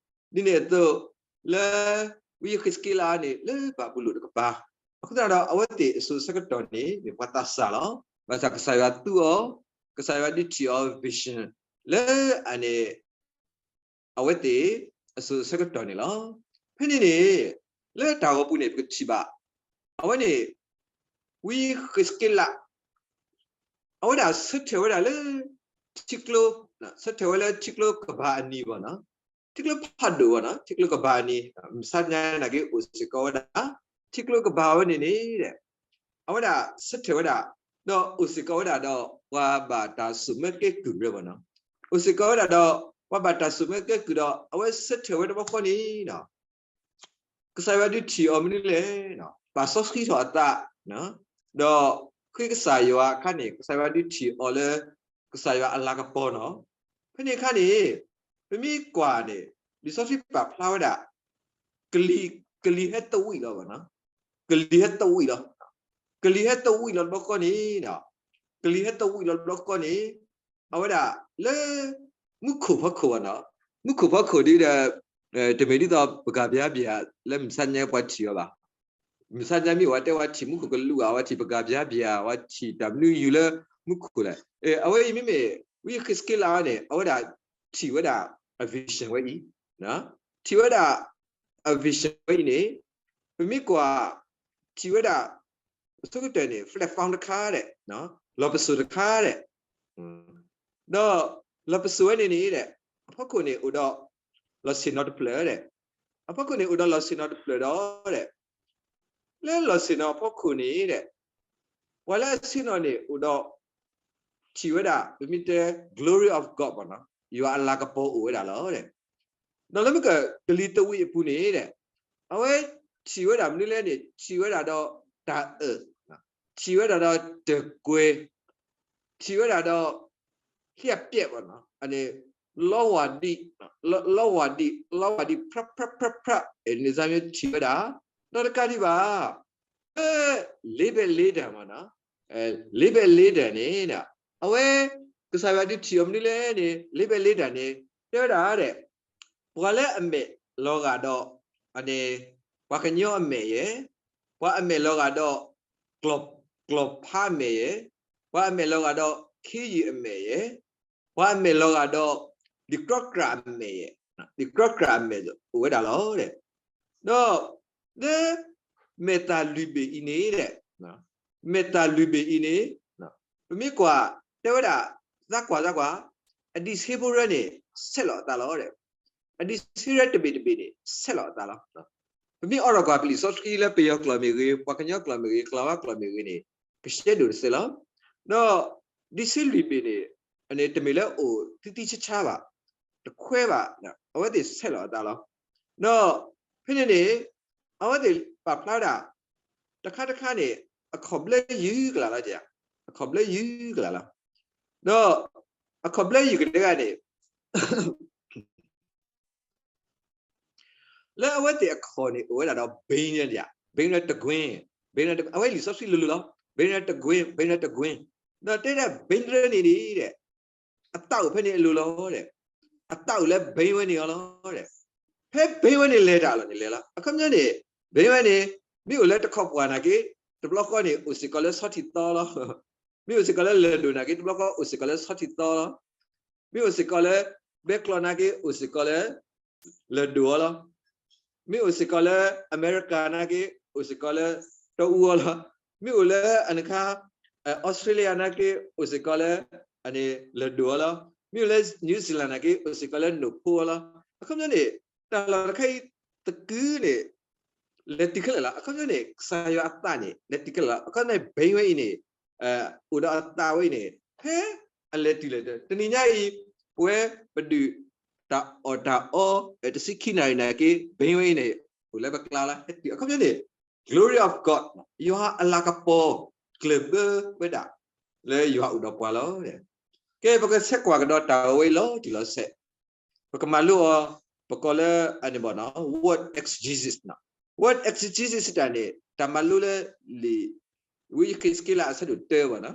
ဒ်န့ၣ်အသိး လၢ ဝံယဃ့းစက့လးန့ၣ် လၢဘၤဘူလိၣ်တကပၤ, အဃိသတးဒီး အဝဲသ့ၣ်အစိၤဆၢကတီၢ်န့ၣ် မ့ၢ်ပှၤသးစၢ်လီၤ. ဘၣ်ဆၣ်ကစၢ်ယွၤသူအီၤ, ကစၢ်ယွၤဒုးထံၣ်အီၤ vision လၢအန့ၣ် အဝဲသ့ၣ်အစိၤဆၢကတီၢ်န့ၣ်လီၤ. ဖဲန့ၣ်န့ၣ် လၢတၢ်ဂီၤပူၤန့ၣ် ပကထံၣ်ဘၣ် အဝဲန့ၣ် ဝံဃ့းစက့လး အဝဲဒၣ်ဆၢထၢၣ်ဝဲဒၣ်လၢ ထံကျိ, ဆၢထၢၣ်ဝဲလၢထံကျိကဘၣ်အနံၤဘၣ်နီၤ, ထံကျိဖးဒိၣ်ဘၣ်နီၤ, ထံကျိကဘၣ်အနံၤ, မုၢ်ဆါညါနာ်က့အိၣ်စ့ၢ်ကီးဝဲဒၣ် ထံကျိကဘၣ်ဝဲန့ၣ်န့ၣ် အဝဲဒၣ်ဆၢထၢၣ်ဝဲဒၣ် ဒီးအိၣ်စ့ၢ်ကီးဝဲဒၣ်ဒီး ပှၤဘၣ်တၢ်စိာ်မၢကဲကုၢ်ရၢဘၣ်နီၤ, အိၣ်စ့ၢ်ကီးဝဲဒၣ်ဒီး ပှၤဘၣ်တၢ်စိာ်မၢကဲကုၢ်ဒီး အဝဲဆၢထၢၣ်ဝဲတဘျီဃီန့ၣ် ကစၢ်ယွၤဒုးထံၣ်အီၤမနုၤလဲၣ်, ပာ်စီဆှံထီၣ်အသး, ဒီးဃ့ကစၢ်ယွၤအခါန့ၣ် ကစၢ်ယွၤဒုးထံၣ်အီၤလၢ ကစၢ်ယွၤအလၤကပီၤနီၤ. ဖဲန့ၣ်အခါန့ၣ် ပမ့ၢ်ကွၢ်န့ၣ် လံာ်စီဆှံပာ်ဖျါဝဲဒၣ် ကလံၤ, ကလံၤဟဲသဝံးလီၤဘၣ်, ကလံၤဟဲသဝံးလီၤ, ကလံၤဟဲသဝံးလီၤတဘျီဃီန့ၣ်, ကလံၤဟဲသဝံးလီၤတဘျီဃီန့ၣ် အဝဲဒၣ်လၢ မူခိၣ်ဖီခိၣ်ဘၣ်နီၤ, မူခိၣ်ဖီခိၣ်ဒ်ဒီး တမ့ၢ်ဒ်သိးပကဘျါဘျါ လၢမုၢ်ဆါညါပှၤထံၣ်အီၤဘၣ်. မုၢ်ဆါညါမ့ၢ်ဝဲတဲဝဲထံၣ်မူခိၣ်ကလူးဧါ, ဝဲထံၣ်ပကဘျါဘျါ, ဝဲထံၣ်တၢ်မနုၤယူၤလၢမူခိၣ်လဲၣ်. အဝဲအံၤမ့မ့ၢ် ဝံဃ့းစက့လးန့ၣ် အဝဲဒၣ်ထံၣ်ဝဲဒၣ်အ vision ဝဲအံၤ, ထံၣ်ဝဲဒၣ်အ vision ဝဲအံၤန့ၣ် ပမ့ၢ်ကွၢ် ထံၣ်ဝဲဒၣ် အဆိကတၢၢ်န့ၣ် platform တခါဒီး လီၢ်ပစိာ်တခါဒီး ဒီးလီၢ်ပစိာ်ဝဲန့ၣ်န့ၣ် အဖီခိၣ်န့ၣ်အိၣ်ဒီး လီၢ်ဆ့ၣ်နီၤတဖျၢၣ်ဒီး အဖီခိၣ်န့ၣ်အိၣ်ဒီးလီၢ်ဆ့ၣ်နီၤတဖျၢၣ်ဒီး လၢလီၢ်ဆ့ၣ်နီၤအဖီခိၣ်န့ၣ် ပှၤလၢအဆ့ၣ်နီၤန့ၣ်အိၣ်ဒီး ထံၣ်ဝဲဒၣ် ပမ့ၢ်တဲ glory of God ဘၣ်နီၤ, ယွၤအလၤကပီၤအိၣ်ဝဲဒၣ်လီၤ. ဒီးလၢမ့ၢ်က ကလံၤသဝံးအပူၤန့ၣ် အဝဲထံၣ်ဝဲဒၣ်မနုၤလဲၣ်န့ၣ် ထံၣ်ဝဲဒၣ်ဒီးတၢ်အၢၣ်, ထံၣ်ဝဲဒၣ်ဒီးတၢ်ကွဲၤ, ထံၣ်ဝဲဒၣ်ဒီး လၢအပျဲၢ်ဘၣ်နီၤ, အန့ၣ် လီဝၢ်ဒံး, လီဝၢ်ဒံး, လီဝၢ်ဒံး ဖြၣ်ဖြၣ်ဖြၣ်ဖြၣ် န့ၣ်စၢ်မ့ၢ်ထံၣ်ဝဲဒၣ်, ဒီးတကးဒံးဘၣ် လၢ လေးဘက်လေးတန် မ့ၢ်နီၤ, လေးဘက်လေးတန် န့ၣ် အဝဲ ကစၢ်ယွၤဒုးထံၣ်အီၤမနုၤလဲၣ်န့ၣ် လေးဘက်လေးတန် န့ၣ် တဲဝဲဒၣ်ဒဲး ပှၤလၢအမဲာ်လီၤဂာ်ဒီး အန့ၣ် ပှၤကညီအမဲာ်ယဲ, ပှၤအမဲာ်လီၤဂာ်ဒီး ကျီၢ်ဖးအမဲာ်ယဲ, ပှၤအမဲာ်လီၤဂာ်ဒီး ခ့ယုၢ်အမဲာ်ယဲ, ပှၤအမဲာ်လီၤဂာ်ဒီး ဒံးကြီကြၢ်အမဲာ်ယဲ, ဒံးကြီကြၢ်အမဲာ်အိၣ်ဝဲဒၣ်လီၤ. ဒီး လၢ မဲာ်သၣ်လွံၢ်ဘ့ၣ်အံၤန့ၣ်ဒဲး, မဲာ်သၣ်လွံၢ်ဘ့ၣ်အံၤန့ၣ် ပမ့ၢ်ကွၢ်တဲဝဲဒၣ် သးကွၢ်သးကွၢ်, အဒံးဆှံဖိရၢန့ၣ် ဆဲးလီၤအသးလီၤ. အဒံးဆှံရၢတဘ့ၣ်တဘ့ၣ်န့ၣ် ဆဲးလီၤအသးလီၤ. ပမ့ၢ်အိးထီၣ်ကွၢ်ပလံာ်စီဆှံလၢပယီၤကျိာ်မ့ၢ်ဂ့ၤ, ပှၤကညီကျိာ်မ့ၢ်ဂ့ၤ, ကျိာ်ဝါကျိာ်မ့ၢ်ဂ့ၤန့ၣ် ကရှဲဒိၣ်တစဲးလီၤ. ဒီး ဒံးဆှံလွံၢ်ဘ့ၣ်န့ၣ် အန့ၣ်တမ့ၢ်လၢအိၣ်သံသံဆါဆါဘၣ်. တခွဲးဘၣ်, အဝဲသ့ၣ်ဆဲးလီၤအသးလီၤ. ဒီးဖဲန့ၣ်န့ၣ် အဝဲသ့ၣ်ပာ်ဖျါဝဲဒၣ် တခါတခါန့ၣ် အခီၣ်ဘျၢယုၢ်ကလာ်လီၤ, အခီၣ်ဘျၢယုၢ်ကလာ်လီၤ. ဒီးအခီၣ်ဘျၢယုၢ်ကတဂၤန့ၣ် လၢအဝဲသ့ၣ်အခီၣ်န့ၣ် အိၣ်ဝဲဒၣ်ဒီး ဘိန်း ဘိန်းတကွင်း, ဘိန်း အဝဲလံာ်စီဆှံလိၤလိၤလီၤ, ဘိန်းတကွင်း, ဘိန်းတကွင်း, ဒီးတဲဒၣ် ဘိန်း န့ၣ်န့ၣ် အသးအိၣ်ဖဲန့ၣ်အလိၤလီၤ, အသးအိၣ်လၢ ဘိန်း ဝဲန့ၣ်အီၤလီၤ. ဖဲ ဘိန်း ဝဲန့ၣ်လဲၤတၢ်လီၤန့ၣ်လဲၤလီၤ. အခီပညီန့ၣ် ဘိန်း ဝဲန့ၣ် မ့ၢ်အိၣ်လၢတခီပၤနာ်က့ တဘျီဃီန့ၣ် အိၣ်စ့ၢ်ကီးလၢဆီထံးသီလီၤ. မ့ၢ်အိၣ်စ့ၢ်ကီးလၢလၢၢ်ဒိၣ်နာ်က့ တဘျီဃီအိၣ်စ့ၢ်ကီးလၢဆီထံးသီလီၤ. မ့ၢ်အိၣ်စ့ၢ်ကီးလၢ ဘဲကျိးနာ်က့ အိၣ်စ့ၢ်ကီးလၢ လၢၢ်ဒိၣ်အီၤလီၤ. မ့ၢ်အိၣ်စ့ၢ်ကီးလၢအမဲရကၤနာ်က့ အိၣ်စ့ၢ်ကီးလၢ တီအူအီၤလီၤ. မ့ၢ်အိၣ်လၢအနခါ အီစထြ့လယါနာ်က့ အိၣ်စ့ၢ်ကီးလၢ လၢၢ်ဒိၣ်အီၤလီၤ. မ့ၢ်အိၣ်လၢ New Zealand နာ်က့ အိၣ်စ့ၢ်ကီးလၢ နိၣ်ဖိအီၤလီၤ. အခီပညီန့ၣ် တၢ်လီၢ်တခါအံၤ သကုၤန့ၣ် လဲၤတုၤခဲလၢာ်လီၤ. အခီပညီန့ၣ် ကစၢ်ယွၤအသးန့ၣ် လဲၤတုၤခဲလၢာ်လီၤ. အခီပညီန့ၣ် ဘိန်း ဝဲအံၤန့ၣ် အိၣ်ဒီးအသးဝဲအံၤန့ၣ် ဖဲအလဲၤတုၤလဲၤတုၤ တနံၤညါအံၤ ပဝဲပဒုးတၢ်အီၣ်တၢ်အီ တဆံခံနၣ်ရံၣ်နာ်က့ ဘိန်း ဝဲအံၤန့ၣ် အိၣ်လၢပကျါလၢဟဲတုၤ အခီပညီန့ၣ် glory of God ယွၤအလၤကပီၤ ကျၢၢ်ဘၢဝဲဒၣ် လၢယွၤအိၣ်ဒီးပှၤလီၤ. ကဲ ပကဆဲးကွၢ်ကဒီးတၢ်ဝဲအံၤလီၤတံၢ်လီၤဆဲး, ပကမၤလိအီၤ ပကိးလၢ အန့ၣ်ဘၣ်နီၤ word exegesis နီၤ. Word exegesis တၢ်န့ၣ် တၢ်မၤလိလၢလံာ် ဝံယဃ့းစက့လးအဆၢဒိၣ်တၢဘၣ်နီၤ.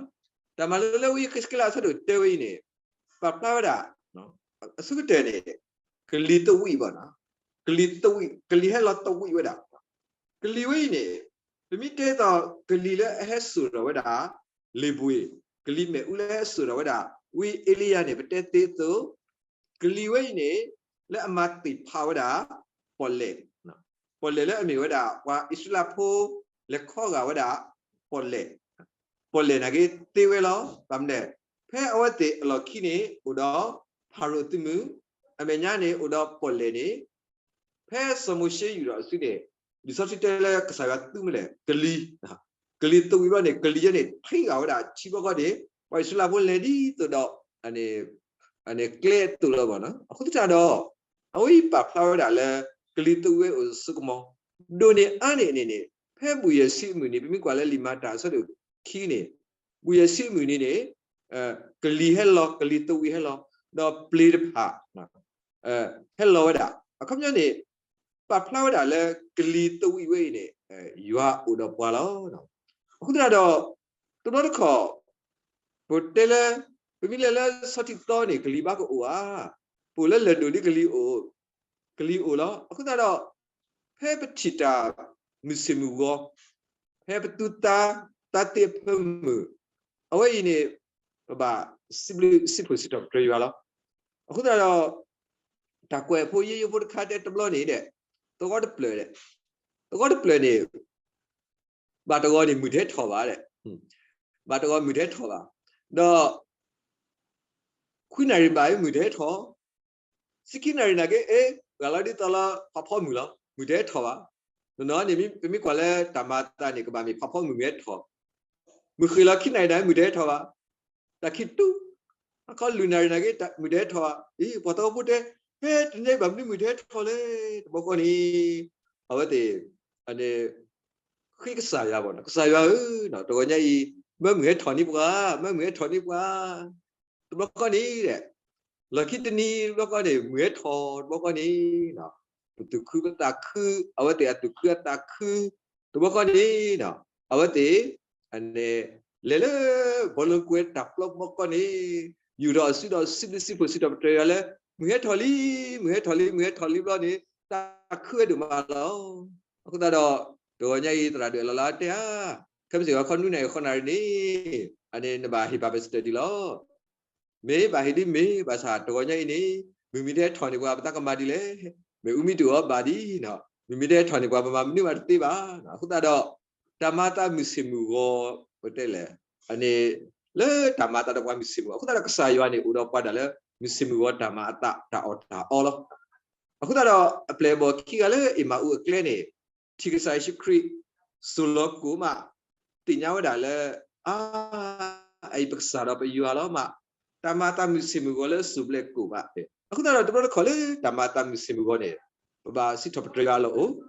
တၢ်မၤလိလၢဝံယဃ့းစက့လးအဆၢဒိၣ်တၢဝဲအံၤန့ၣ် ပာ်ဖျါဝဲဒၣ် အဆိကတၢၢ်န့ၣ် ကလံၤသဝံးဘၣ်နီၤ, ကလံၤသဝံး ကလံၤဟဲလီၤသဝံးဝဲဒၣ်, ကလံၤဝဲအံၤန့ၣ် ပမ့ၢ်တဲသိးကလံၤလၢအဟဲစိာ်ထီၣ်ဝဲဒၣ် လံာ်ပှ့ၤ, ကလံၤမ့ၣ်အူလၢဟဲစိာ်ထီၣ်ဝဲဒၣ် ဝံအ့လံယၤန့ၣ် ပတဲသ့အသိး ကလံၤဝဲအံၤန့ၣ် လၢအမၤသ့ၣ်ဖးဝဲဒၣ် ပီၣ်လဲၣ်, ပီၣ်လဲၣ်လၢအမ့ၢ်ဝဲဒၣ် ပှၤအံၣ်စရ့လးဖိ လဲၤခီဂာ်ဝဲဒၣ် ပီၣ်လဲၣ်, ပီၣ်လဲၣ်နာ်က့သ့ဝဲလီၤ. ဘၣ်မနုၤလဲၣ်, ဖဲအဝဲသ့ၣ်အလီၢ်ခံန့ၣ် အိၣ်ဒီးဖၤရိၤသုးမုၢ်, အမဲာ်ညါန့ၣ် အိၣ်ဒီးပီၣ်လဲၣ်န့ၣ် ဖဲစီၤမိၤၡ့ယူာ်ထီၣ်အစုန့ၣ် လံာ်စီဆှံတဲလၢကစၢ်ယွၤသူမ့ၢ်လဲၣ် ကလံၤ, ကလံၤသဝံးဘျီန့ၣ် ကလံၤယဲန့ၣ် ထံဂာ်ဝဲဒၣ် ထံဘျီဃီန့ၣ် ပှၤအံၣ်စရ့လးဖိလဲၤဒ်သိးဒီး အန့ၣ်ကျဲအသိးလီၤဘၣ်နီၤ. အဃိသတးဒီး အဝဲအံၤပာ်ဖျါဝဲဒၣ်လၢ ကလံၤသဝံးဝဲအိၣ်ဆိကမိၣ်, ဒိၣ်န့ၢ်အါန့ၢ်န့ၣ်န့ၣ် ဖဲဘူၣ်ယဲၢ်ဆံအမုၢ်နံၤ ပမ့ၢ်ကွၢ်လၢလံာ်မၤတၢ်အဆၢဒိၣ်ခံန့ၣ် ဘူၣ်ယဲၢ်ဆံအမုၢ်နံၤန့ၣ် ကလံၤဟဲလီၤ ကလံၤသဝံးဟဲလီၤ, ဒီးပျ့ၤတဖၣ် ဟဲလီၤဝဲဒၣ်. အခီပညီန့ၣ် ပာ်ဖျါဝဲဒၣ်လၢကလံၤသဝံးဝဲအံၤန့ၣ် ယွၤအိၣ်ဒီးပှၤလီၤ. အဃိသတးဒီး တဘျီတခီၣ် ပတဲလၢ ပမ့ၢ်လဲၤလၢဆီထံးသီန့ၣ် ကလံၤဘၣ်ကအိၣ်ဧါ, ပအိၣ်လၢလၢၢ်ဒိၣ်ဒ်ကလံၤအိၣ်, ကလံၤအိၣ်လီၤ. အဃိသတးဒီး ဖဲပထံၣ်တၢ်မုၢ်ဆ့ၣ်မုၢ်ဂီၤ, ဖဲပသူသး သးသ့အဖၢမုၢ်, အဝဲအံၤန့ၣ် ပဘၣ်စံးဘျုးစံးဖှိၣ်စံးထီၣ်ပတြၢၤယွၤလီၤ. အဃိသတးဒီး တၢ်ကွဲးဖိ ယိယိဖိတခါတဲတဘျီန့ၣ်ဒီး သဝီတဖျၢၣ်ဒီး သဝီတဖျၢၣ်န့ၣ် ဘၣ်တဂီၤန့ၣ် မုၢ်တဟဲထီၣ်ဘၣ်ဒီး ဘၣ်တဂီၤမုၢ်တဟဲထီၣ်ဘၣ်, ဒီး ခွံနၣ်ရံၣ်ဘၣ်မုၢ်တဟဲထီၣ်, ဆံခံနၣ်ရံၣ်နာ်က့ အ့ ဂၤလီၤဒ်သိးလီၤ ဖးဖီမုၢ်လီၤ မုၢ်တဟဲထီၣ်ဘၣ်. နီၢ်နီၢ်န့ၣ် ပမ့ၢ်ကွၢ်လၢတၢ်မၤအသးန့ၣ် ကဘၣ်မ့ၢ်ဖးဖီမုၢ်မုၢ်ဟဲထီၣ်, မုၢ်ဃ့ၢ်လီၤခံနၣ်ရံၣ်နာ်က့ မုၢ်တဟဲထီၣ်ဘၣ်, တၢ်ခံးတူၢ် အခီလွံၢ်နၣ်ရံၣ်နာ်က့ မုၢ်တဟဲထီၣ်ဘၣ်. အ့ ပှၤသဝီဖိတဲ ဖဲတနံၤဘၣ်မနုၤမုၢ်တဟဲထီၣ်လဲၣ် တဘျီဃီန့ၣ် အဝဲသ့ၣ် ဃ့ကစၢ်ယွၤဘၣ်နီၤ, ကစၢ်ယွၤဧၢ, တဂီၤညါအံၤ မၢမုၢ်ဟဲထီၣ်န့ၢ်ပှၤ, မၢမုၢ်ဟဲထီၣ်န့ၢ်ပှၤ, တဘျီဃီန့ၣ်ဒီး လီၢ်ခံတနံၤတဘျီဃီန့ၣ် မုၢ်ဟဲထီၣ်တဘျီဃီန့ၣ် ပသူၣ်ခုပသးခု, အဝဲသ့ၣ်အသူၣ်ခုအသးခု, တဘျီဃီန့ၣ် အဝဲသ့ၣ် လဲၤလၢ ဘီလၢကွဲတၢ်ပျီတဘျီဃီန့ၣ် ယူာ်ထီၣ်အစုဒီးစံးဘျုးစံးဖှိၣ်စံးထီၣ်ပတြၢၤယွၤလၢ မုၢ်ဟဲထီၣ်လံ, မုၢ်ဟဲထီၣ်လံ, မုၢ်ဟဲထီၣ်လံဘျီန့ၣ် သးခုဝဲဒိၣ်မးလီၤ. အဃိသတးဒီး တဂီၤညါအံၤသရၣ်ဒိၣ်အလီၤလးတဲဧါ, ခဲမုၢ်ဆ့ၣ်ခီ နွံနၣ်ရံၣ်ဃိးနၣ်ရံၣ်န့ၣ် အန့ၣ်နဘၣ်ဟ့ၣ်ဘၣ်ပစတၢၢ်ဒံးလီၤ. မ့ၢ်ဘၣ်ဟ့ၣ်ဒ်မ့ၢ်ဘၣ်ဆၣ် တဂီၤညါအံၤန့ၣ် မုၢ်မ့ၢ်တဟဲထီၣ်န့ၢ်ပှၤ ပသးကမၤဒ်လဲၣ်, မ့ၢ်အူမံတူၢ်အီၤဘၣ်ဒ်, မုၢ်မ့ၢ်တဟဲထီၣ်န့ၢ်ပှၤ ပမၤမနုၤမးတသ့ဘၣ်. အဃိသတးဒီး တၢ်မၤအသးမုၢ်ဆ့ၣ်မုၢ်ဂီၤ ပတဲလဲၣ်, အန့ၣ် လၢတၢ်မၤအသးဒီးပှၤမုၢ်ဆ့ၣ်မုၢ်ဂီၤ အဃိသတးဒီးကစၢ်ယွၤန့ၣ် အိၣ်ဒီးပှၤဒၣ်လၢ မုၢ်ဆ့ၣ်မုၢ်ဂီၤတၢ်မၤအသးတၢ်အီၣ်တၢ်အီလီၤ. အဃိသတးဒီး အပျဲၢ်အဘီၣ်ခံဂၤလၢအ့ၣ်မၤအူအကျဲန့ၣ် ထံၣ်ကစၢ်ယ့ၣ်ၡူးခရံာ် စိာ်လီၤကိၣ်မး သ့ၣ်ညါဝဲဒၣ်လၢ အါ အအံၤပကစၢ်ဒီးပယွၤလီၤမး, တၢ်မၤအသးမုၢ်ဆ့ၣ်မုၢ်ဂီၤလၢစိာ်ဘျဲၣ်ကိၣ်မး အဃိသတးဒီး တဘျီတခီၣ်လၢတၢ်မၤအသးမုာ်ဆ့ၣ်မုာ်ဂီၤန့ၣ် ပဘၣ်စံးထီၣ်ပတြၢၤယွၤအလီၢ်အိၣ်,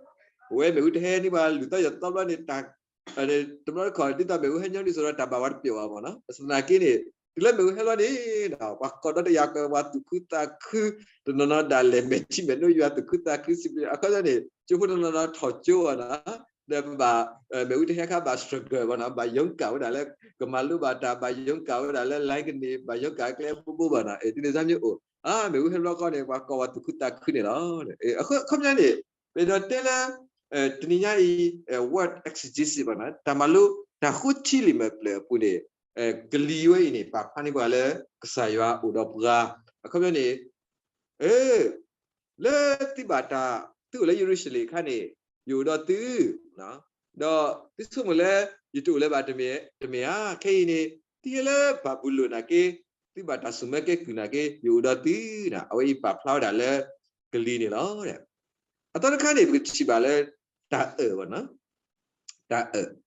ပဝဲမ့ၣ်အူတဟဲန့ၢ်ပှၤလုၢ်သီယိာ်သီဘျီန့ၣ် တဘျီတခီၣ် ဒ်သိးမ့ၣ်အူဟဲညီနုၢ်စိဒီး တၢ်ဘၣ်ဝဲတပျိာ်ဘၣ်မ့ၢ်နီၤ. ဘၣ်ဆၣ်သနာ်က့န့ၣ် တုၤလၢမ့ၣ်အူဟဲလီၤန့ၣ် ပှၤကိးဒီတယၤ ပှၤသူၣ်ခုသးခု တနီၤနီၤဒၣ်လဲာ် မဲာ်ထံမဲာ်နိယွၤသူၣ်ခုသးခုစံးဘျုး အခီပညီန့ၣ် ကၠိဖိတနီၤနီၤထီၣ်ကၠိဘၣ်နီၤ ဒီးပဘၣ် မ့ၣ်အူတဟဲခါဘၣ် struggle ဘၣ်နီၤ ဘၣ်ယီကၣ်ဝဲဒၣ်လၢ ကမၤလိဘၣ်တၢ် ဘၣ်ယီကၣ်ဝဲဒၣ်လၢ လိုင်းကန့ၣ် ဘၣ်ယီကၣ်ကျဲဘိဘိဘၣ်နီၤ တုၤန့ၣ်စၢ်မ့ၢ်အိၣ် မ့ၣ်အူဟဲလီၤခီန့ၣ် ပှၤကိးပှၤသူၣ်ခုသးခုန့ၣ်လီၤ. အခီပညီန့ၣ် ပအဲၣ်ဒိးတဲလၢ တနံၤညါအံၤ word exegesis ဘၣ်နီၤ တၢ်မၤလိ တၢ်ဃိထံလံာ်မဲာ်ဖျၢၣ်အပူၤန့ၣ် ကလံၤဝဲအံၤန့ၣ် ပာ်ဖျါန့ၢ်ပှၤလၢ ကစၢ်ယွၤအိၣ်ဒီးပှၤ အခီပညီန့ၣ် လၢသုဘၣ်တၢ် သုအိၣ်လၢယရူၤၡလ့ၣ်အခါန့ၣ် ယအိၣ်ဒီးသု ဒီးသုဆိကမိၣ်လၢ ယတအိၣ်လၢၤဘၣ်တမ့ၢ်ဧါ, ခဲအံၤန့ၣ် သုဟဲလၢဘၤဘူၤလိၣ်နာ်က့ သုဘၣ်တၢ်ဆိၣ်မၢကဲကုၢ်နာ်က့ ယအိၣ်ဒီးသုန့ၣ် အဝဲအံၤပာ်ဖျါဝဲဒၣ်လၢ ကလံၤန့ၣ်လီၤ. အသီတခါန့ၣ် ပကထံၣ်ဘၣ်လၢ တၢ်အၢၣ်ဘၣ်နီၤ တၢ်အၢၣ်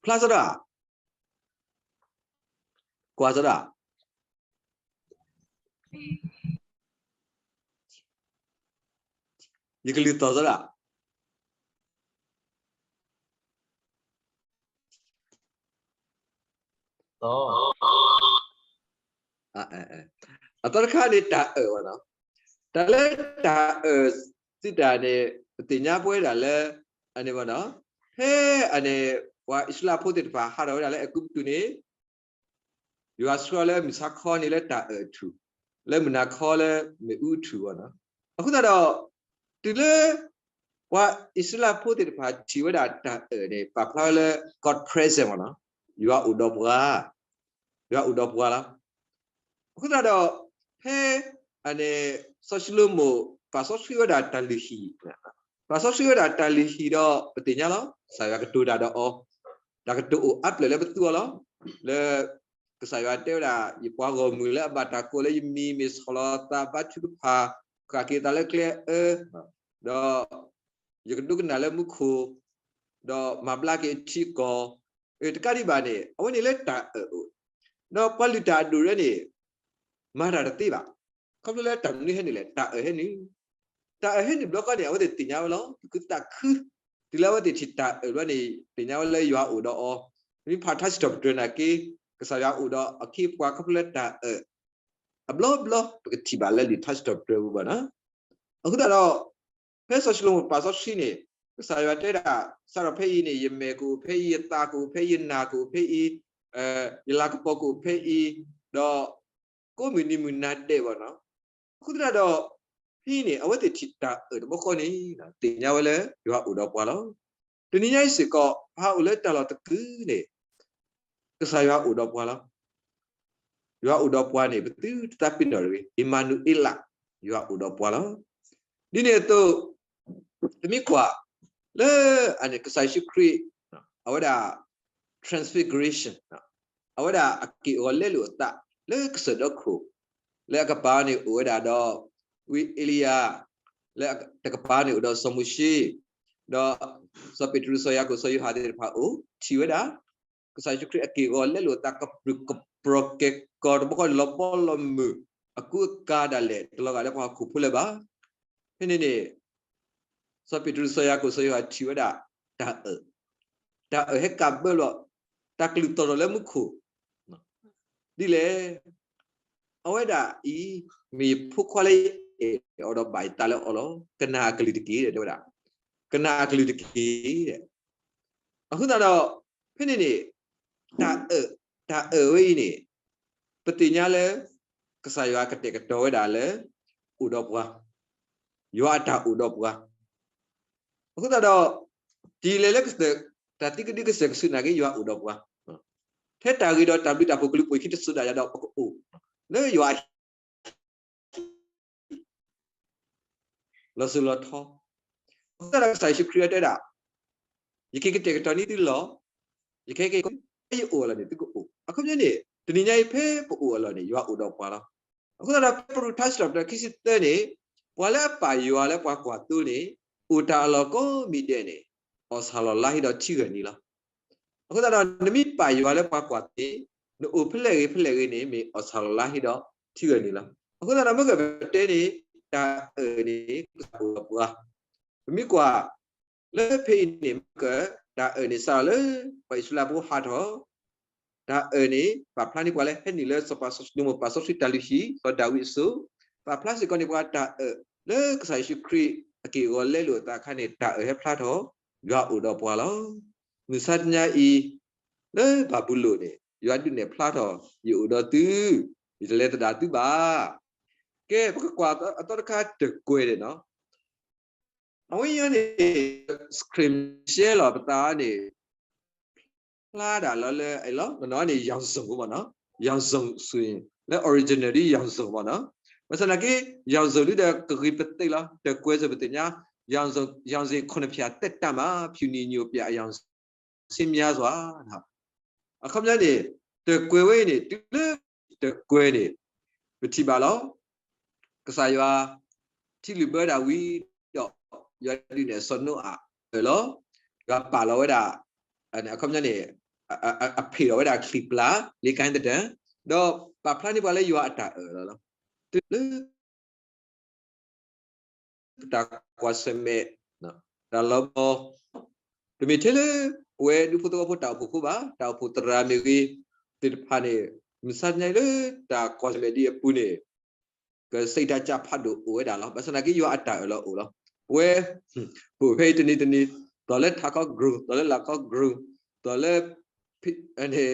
ဖျါစ့ၢ်ဒီး ကွၢ်စ့ၢ်ဒီး ယကလုၢ်သီၣ်စ့ၢ်ဒီး အသီတခါန့ၣ် တၢ်အၢၣ်ဘၣ်နီၤ တၢ်လၢတၢ်အၢၣ်သုတၢ်န့ၣ် ပသ့ၣ်ညါပဝဲဒၣ်လၢ အန့ၣ်ဘၣ်နီၤ ဖဲအန့ၣ် ပှၤအံၣ်စရ့လးဖိသ့ၣ်တဖၣ် ဟးထီၣ်ဝဲဒၣ်လၢအဲၤကူပတူးန့ၣ် ယွၤဆှၢလၢမုၢ်ဆါခီန့ၣ်လၢတၢ်အၢၣ်အထူၣ်, လၢမုၢ်နၤခီလၢမ့ၣ်အူအထူၣ်ဘၣ်နီၤ. အဃိသတးဒီး တုၤလၢ ပှၤအံၣ်စရ့လးဖိသ့ၣ်တဖၣ်ထံၣ်ဝဲဒၣ်တၢ်အၢၣ်န့ၣ် ပာ်ဖျါဝဲလၢ God present ဘၣ်နီၤ, ယွၤအိၣ်ဒီးပှၤ, ယွၤအိၣ်ဒီးပှၤလီၤ. အဃိသတးဒီး ဖဲ အန့ၣ် စီၤၡလိၤမိၣ် ပာ်စီဆှံဝဲဒၣ်တၢ်လုၢ်ဟံၣ်, ပာ်စီဆှံဝဲဒၣ်တၢ်လုၢ်ဟံၣ်ဒီး ပသ့ၣ်ညါလီၤ ကစၢ်ယွၤကတိၤတၢ်ဒီးအီၤ, တၢ်ကတိၤအိၣ်အါပျဲၢ်လၢပသူအီၤလီၤ. လၢ ကစၢ်ယွၤတဲဝဲဒၣ် ယပှၤဂီၢ်မုၢ်လၢအဘၣ်တၢ်ကိးလၢယမံၤ မ့ၢ်ဆီၣ်လီၤသးဘါထုကဖၣ် ဃၣ်က့ၤသးလၢကျဲအၢ, ဒီး ယကဒိကနၣ်လၢမူခိၣ်, ဒီးမၤဘျါက့ၤအထံအကီၢ်, တကးဒံးဘၣ်န့ၣ် အဝဲန့ၣ်လၢတၢ်အၢၣ်အိၣ်, ဒီးပှၤလုၢ်တၢ်အဒိၣ်ဒၣ်န့ၣ် မၤတၢ်တသ့ဘၣ်. ခီဖျိလၢတၢ်မနုၤဟဲနုာ်လဲၣ်, တၢ်အၢၣ်ဟဲနုာ်, တၢ်အၢၣ်ဟဲနုာ်ဘျီဃီန့ၣ် အဝဲသ့ၣ်သ့ၣ်ညါဝဲလီၤ, သူၣ်ခုသးခု, တုၤလၢအဝဲသ့ၣ်ထံၣ်တၢ်အၢၣ်ဘျီန့ၣ် သ့ၣ်ညါဝဲလၢယွၤအိၣ်ဒီးအီၤ, မ့ၢ်ဖးထါစံးထီၣ်ပတြၢၤနာ်က့ ကစၢ်ယွၤအိၣ်ဒီးအခ့အပှၤခီဖျိလၢတၢ်အၢၣ် အဘျီဘျီ ပကထံၣ်ဘၣ်လၢလံာ်ထါစံးထီၣ်ပတြၢၤပူၤဘၣ်နီၤ. အဃိသတးဒီး ဖဲစီၤၡလိၤမိၣ်ပာ်စီဆှံန့ၣ် ကစၢ်ယွၤတဲဒၣ် စးထီၣ်ဖဲအံၤန့ၣ် ယမဲာ်ကအိၣ်ဖဲအံၤ, ယသးကအိၣ်ဖဲအံၤ, ယနၢ်ကအိၣ်ဖဲအံၤ, ယလၤကပီၤကအိၣ်ဖဲအံၤ, ဒီး ကိးမုၢ်နံၤမုၢ်နၤဒဲးဘၣ်နီၤ. အဃိသတးဒီး ဖဲအံၤန့ၣ် အဝဲသ့ၣ်ထံၣ်တၢ်အၢၣ်တဘျီဃီန့ၣ် သ့ၣ်ညါဝဲလၢယွၤအိၣ်ဒီးပှၤလီၤ. တနံၤညါအံၤစ့ၢ်ကီး ပဟးအိၣ်လၢတၢ်လီၢ်တကုာ်န့ၣ် ကစၢ်ယွၤအိၣ်ဒီးပှၤလီၤ. ယွၤအိၣ်ဒီးပှၤန့ၣ် ပသုတသးပ့ၤနီၣ်တဂ့ၤ, အ့မၤနူၤအ့လး, ယွၤအိၣ်ဒီးပှၤလီၤ. ဒ်န့ၣ်အသိး ပမ့ၢ်ကွၢ်လၢ အန့ၣ် ကစၢ်ယ့ၣ်ၡူးခရံာ် အဝဲဒၣ် transfiguration အဝဲဒၣ်အက့ၢ်အဂီၤလဲလိာ်အသး လၢကစၢၢ်ဒီခိၣ်, လၢအကပၤန့ၣ်အိၣ်ဝဲဒၣ်ဒီး ဝံအ့လံယၤ, လၢတကပၤန့ၣ်အိၣ်ဒီးစီၤမိၤၡ့, ဒီးစီၤပ့းတရူး စီၤယၤကိာ် စီၤယိၤဟၣ်သ့ၣ်တဖၣ်အိၣ် ထံၣ်ဝဲဒၣ် ကစၢ်ယ့ၣ်ၡူးခရံာ်အက့ၢ်အဂီၤလဲလိာ်အသး ကပြုၢ်ကပြီၤကဲၤကီၤတဘျီဃီန့ၣ် လီၤဘီလီၤမုၢ် အကူအကၤဒၣ်လဲာ် တလီၤဂာ်လၢပှၤဟီၣ်ခိၣ်ဖိလၢၤဘၣ်. ဖဲန့ၣ်န့ၣ် စီၤပ့းတရူး စီၤယၤကိာ် စီၤယိၤဟၣ်ထံၣ်ဝဲဒၣ် တၢ်အၢၣ်, တၢ်အၢၣ်ဟဲကးဘၢလီၤ, တၢ်ကလုၢ်သီၣ်ထီၣ်လၢမူခိၣ်, ဒ်လဲၣ်, အဝဲဒၣ်အံၤ မ့ၢ်ယဖိခွါလၢယအဲၣ်အီၤဒီးဘၣ်ယသးလၢအီၤလီၤ. ကနၣ်အကလုၢ်တက့ၢ် တဲဝဲဒၣ်, ကနၣ်အကလုၢ်တက့ၢ်. အဃိသတးဒီး ဖဲန့ၣ်န့ၣ် တၢ်အၢၣ်, တၢ်အၢၣ်ဝဲအံၤန့ၣ် ပသ့ၣ်ညါလၢ ကစၢ်ယွၤကတဲာ်ကတီၤဝဲဒၣ်လၢ အိၣ်ဒီးပှၤ, ယွၤအတၢ်အိၣ်ဒီးပှၤ. အဃိသတးဒီး ဒ်လဲၣ်လၢ တၢ်သံကဒုကစၢၢ်ကဆူးနာ်က့ ယွၤအိၣ်ဒီးပှၤ, ထဲတၢ်ဂ့ၤဒီးတၢ်ဘျုးတၢ်ဖှိၣ်ကလုာ်ပှ့ၤခံတစိၤဒၣ်ယၤဒီး ပကအိၣ် လၢယွၤ လီၤစိၤလီၤထီ. အဃိသတးဒီးကစၢ်ယ့ၣ်ၡူးခရံာ်အတဲဒၣ်, ယက့ၤကတဲာ်ကတီၤန့ၢ်သုလီၤ, ယကဟဲက့ၤကီး, ဖဲယအိၣ်အလီၢ်န့ၣ် သုကအိၣ်. အခီပညီန့ၣ် တနံၤညါအံၤဖဲပအိၣ်အလီၢ်န့ၣ် ယွၤအိၣ်ဒီးပှၤလီၤ. အဃိသတးဒီး ဖဲပရူးထါစံးထီၣ်ပတြၢၤခံဆံသၢန့ၣ် ပှၤလၢအပာ်ယွၤလၢပှၤကွၢ်သိန့ၣ် အိၣ်တၢ်အလီၢ်ကိးမံၤဒဲးန့ၣ် အီၣ်ဆၣ်လီၤလါဟ့ဒီးထံဂၢၢ်နံၤလီၤ. အဃိသတးဒီး နမ့ၢ်ပာ်ယွၤလၢပှၤကွၢ်သိန့ၣ် နအိၣ်ဖဲလဲၣ်ဂ့ၤဖဲလဲၣ်ဂ့ၤန့ၣ် မ့ၢ်အီၣ်ဆၣ်လီၤလါဟ့ဒီး ထံဂၤန့ၣ်လီၤ. အဃိသတးဒီး မ့ၢ်ကပတဲန့ၣ် တၢ်အၢၣ်န့ၣ် ကစၢ်အိၣ်ဒီးပှၤ, ပမ့ၢ်ကွၢ် လၢဖဲအံၤန့ၣ် မ့ၢ်က တၢ်အၢၣ်န့ၣ်စးထီၣ်လၢ ပှၤအံၣ်စရ့လးဖိဟးထီၣ် တၢ်အၢၣ်န့ၣ် ပာ်ဖျါန့ၢ်ပှၤလၢဟဲနုာ်လၢစီၤပၤစီၤၡလိၤမိၣ် ပာ်စီဆှံတၢ်လုၢ်ဟံၣ် စီၤဒၤဝံးအစိၤ, ပာ်ဖျါစ့ၢ်ကီးန့ၢ်ပှၤတၢ်အၢၣ် လၢကစၢ်ယ့ၣ်ၡူးခရံာ်အက့ၢ်အဂီၤလဲလိာ်အသးအခါန့ၣ် တၢ်အၢၣ်ဟဲဖျါထီၣ် ယွၤအိၣ်ဒီးပှၤလီၤ. မုၢ်ဆါတနံၤအံၤ လၢဘၤဘူလိၣ်န့ၣ် ယွၤဒုးနဲၣ်ဖျါထီၣ် ယအိၣ်ဒီးသု, ယတလဲၤသဒၣ်သုဘၣ်. ကဲ ပကကွၢ်အသီတခါတကွဲၤန့ၣ်နီၤ အဝဲအံၤန့ၣ် scripture လီၤ ပသးန့ၣ် ဖျါဒၣ်လီၤလၢ လီၤ မနီၤန့ၣ် ယၣ်စိၣ်မနီၤ, ယၣ်စိၣ်စူၤ လၢ original ဒ်ယၣ်စိၣ်မနီၤ, ဘၣ်ဆၣ်သနာ်က့ ယၣ်စိၣ်ဒ်ဒီးကဂ့ၤပသ့လီၤ, တကွဲၤစ့ၢ်ပသ့ၣ်ညါ, ယၣ်စိၣ် ယၣ်စိၣ် ခုနစ်ဖြာ သက်တမ်းမှာ ဖြူနံညိုပြ အရောင် ဆင်းများစွာ အခီပညီန့ၣ် တကွဲၤဝဲအံၤန့ၣ် တုၤလၢတကွဲၤန့ၣ် ပထံၣ်ဘၣ်လီၤ. ကစၢ်ယွၤ ထံလုၢ်ဘၢဒၣ်ဝံၤဒီး ယွၤဒုးနဲၣ်စီၤနိအၤအၢၣ်လီၤ. ယွၤပာ်လီၤဝဲဒၣ် အခီပညီန့ၣ် အဖ့ၣ်ထီၣ်ဝဲဒၣ်ချံၣ်ပျၢ် လ့ကဲသတၢၢ် ဒီးပာ်ဖျါန့ၢ်ပှၤလၢယွၤအတၢ်အၢၣ်လီၤလီၤ. တုၤလၢ တၢ်ကွၢ်ဆၢၣ်မဲာ် တၢ်လီၤဘီ တမ့ၢ်ထဲလၢ ပဝဲဒူဖိသဝီဖိတၢ်အိၣ်ဖှိၣ်ဖိဘၣ်, တၢ်အိၣ်ဖှိၣ်သရၣ်မ့ၢ်ဂ့ၤ သ့ၣ်တဖၣ်န့ၣ် မုၢ်ဆါတနံၤလၢတၢ်ကွၢ်ဆၢၣ်မဲာ်ဒ်အပူၤန့ၣ် ကစံးတၢ်ကၢ်ဖးဒိၣ်အိၣ်ဝဲဒၣ်လီၤ. ဘၣ်ဆၣ်သနာ်က့ ယွၤအတၢ်အၢၣ်လီၤအိၣ်လီၤ. ပဝဲ ပအိၣ်ဖဲအံၤတနံၤတနံၤ သိးလၢထးခီကရူၢ်, သိးလၢလၢ်ခီကရူၢ်, သိးလၢ ကလံၤထံးကရူၢ် ကလံၤ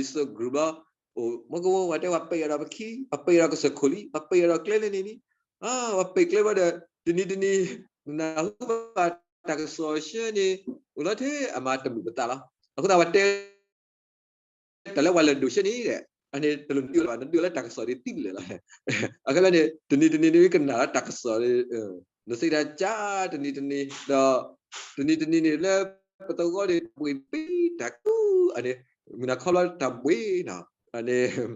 စိးကရူၢ်ဘျီ, အိၣ် မ့ၢ်ကဝီၤဝဲတဲ ပှၤပ့းအီၤဒီးပခံ, ပှၤပ့းအီၤဒီးကစၢၢ်ခိၣ်လံ, ပှၤပ့းအီၤဒီးကျဲလၢန့ၣ်လံ, ပှၤပ့းကျဲဘျီဒီး တနံၤတနံၤ နနၢ်ဟူဘၣ်တၢ်ကစီၣ်ဆှၢန့ၣ် အိၣ်လီၤထဲအမၤတမုာ်ပသးလီၤ. အဃိသတးပှၤတဲ တၢ်လၢပှၤလဲၤဒိၣ်ဆှၢန့ၣ်ဒီး အန့ၣ်တလိၣ်နဒုးလၢၤဘၣ်, နဒုးလၢတၢ်ကစီၣ်ဒ်သံလၢာ်လီၤ. အဃိန့ၣ် တနံၤတနံၤန့ၣ် ကနၣ်လၢတၢ်ကစီၣ် နစံးတၢ်ကၢ်တနံၤတနံၤ ဒီး တနံၤတနံၤန့ၣ်လၢ ပသဝီန့ၣ်တၢ်ဘှံးဘှံးတၢ်ကူအန့ၣ် မုၢ်နၤခီဘျီတၢ်ဘှံးနီၤ အန့ၣ်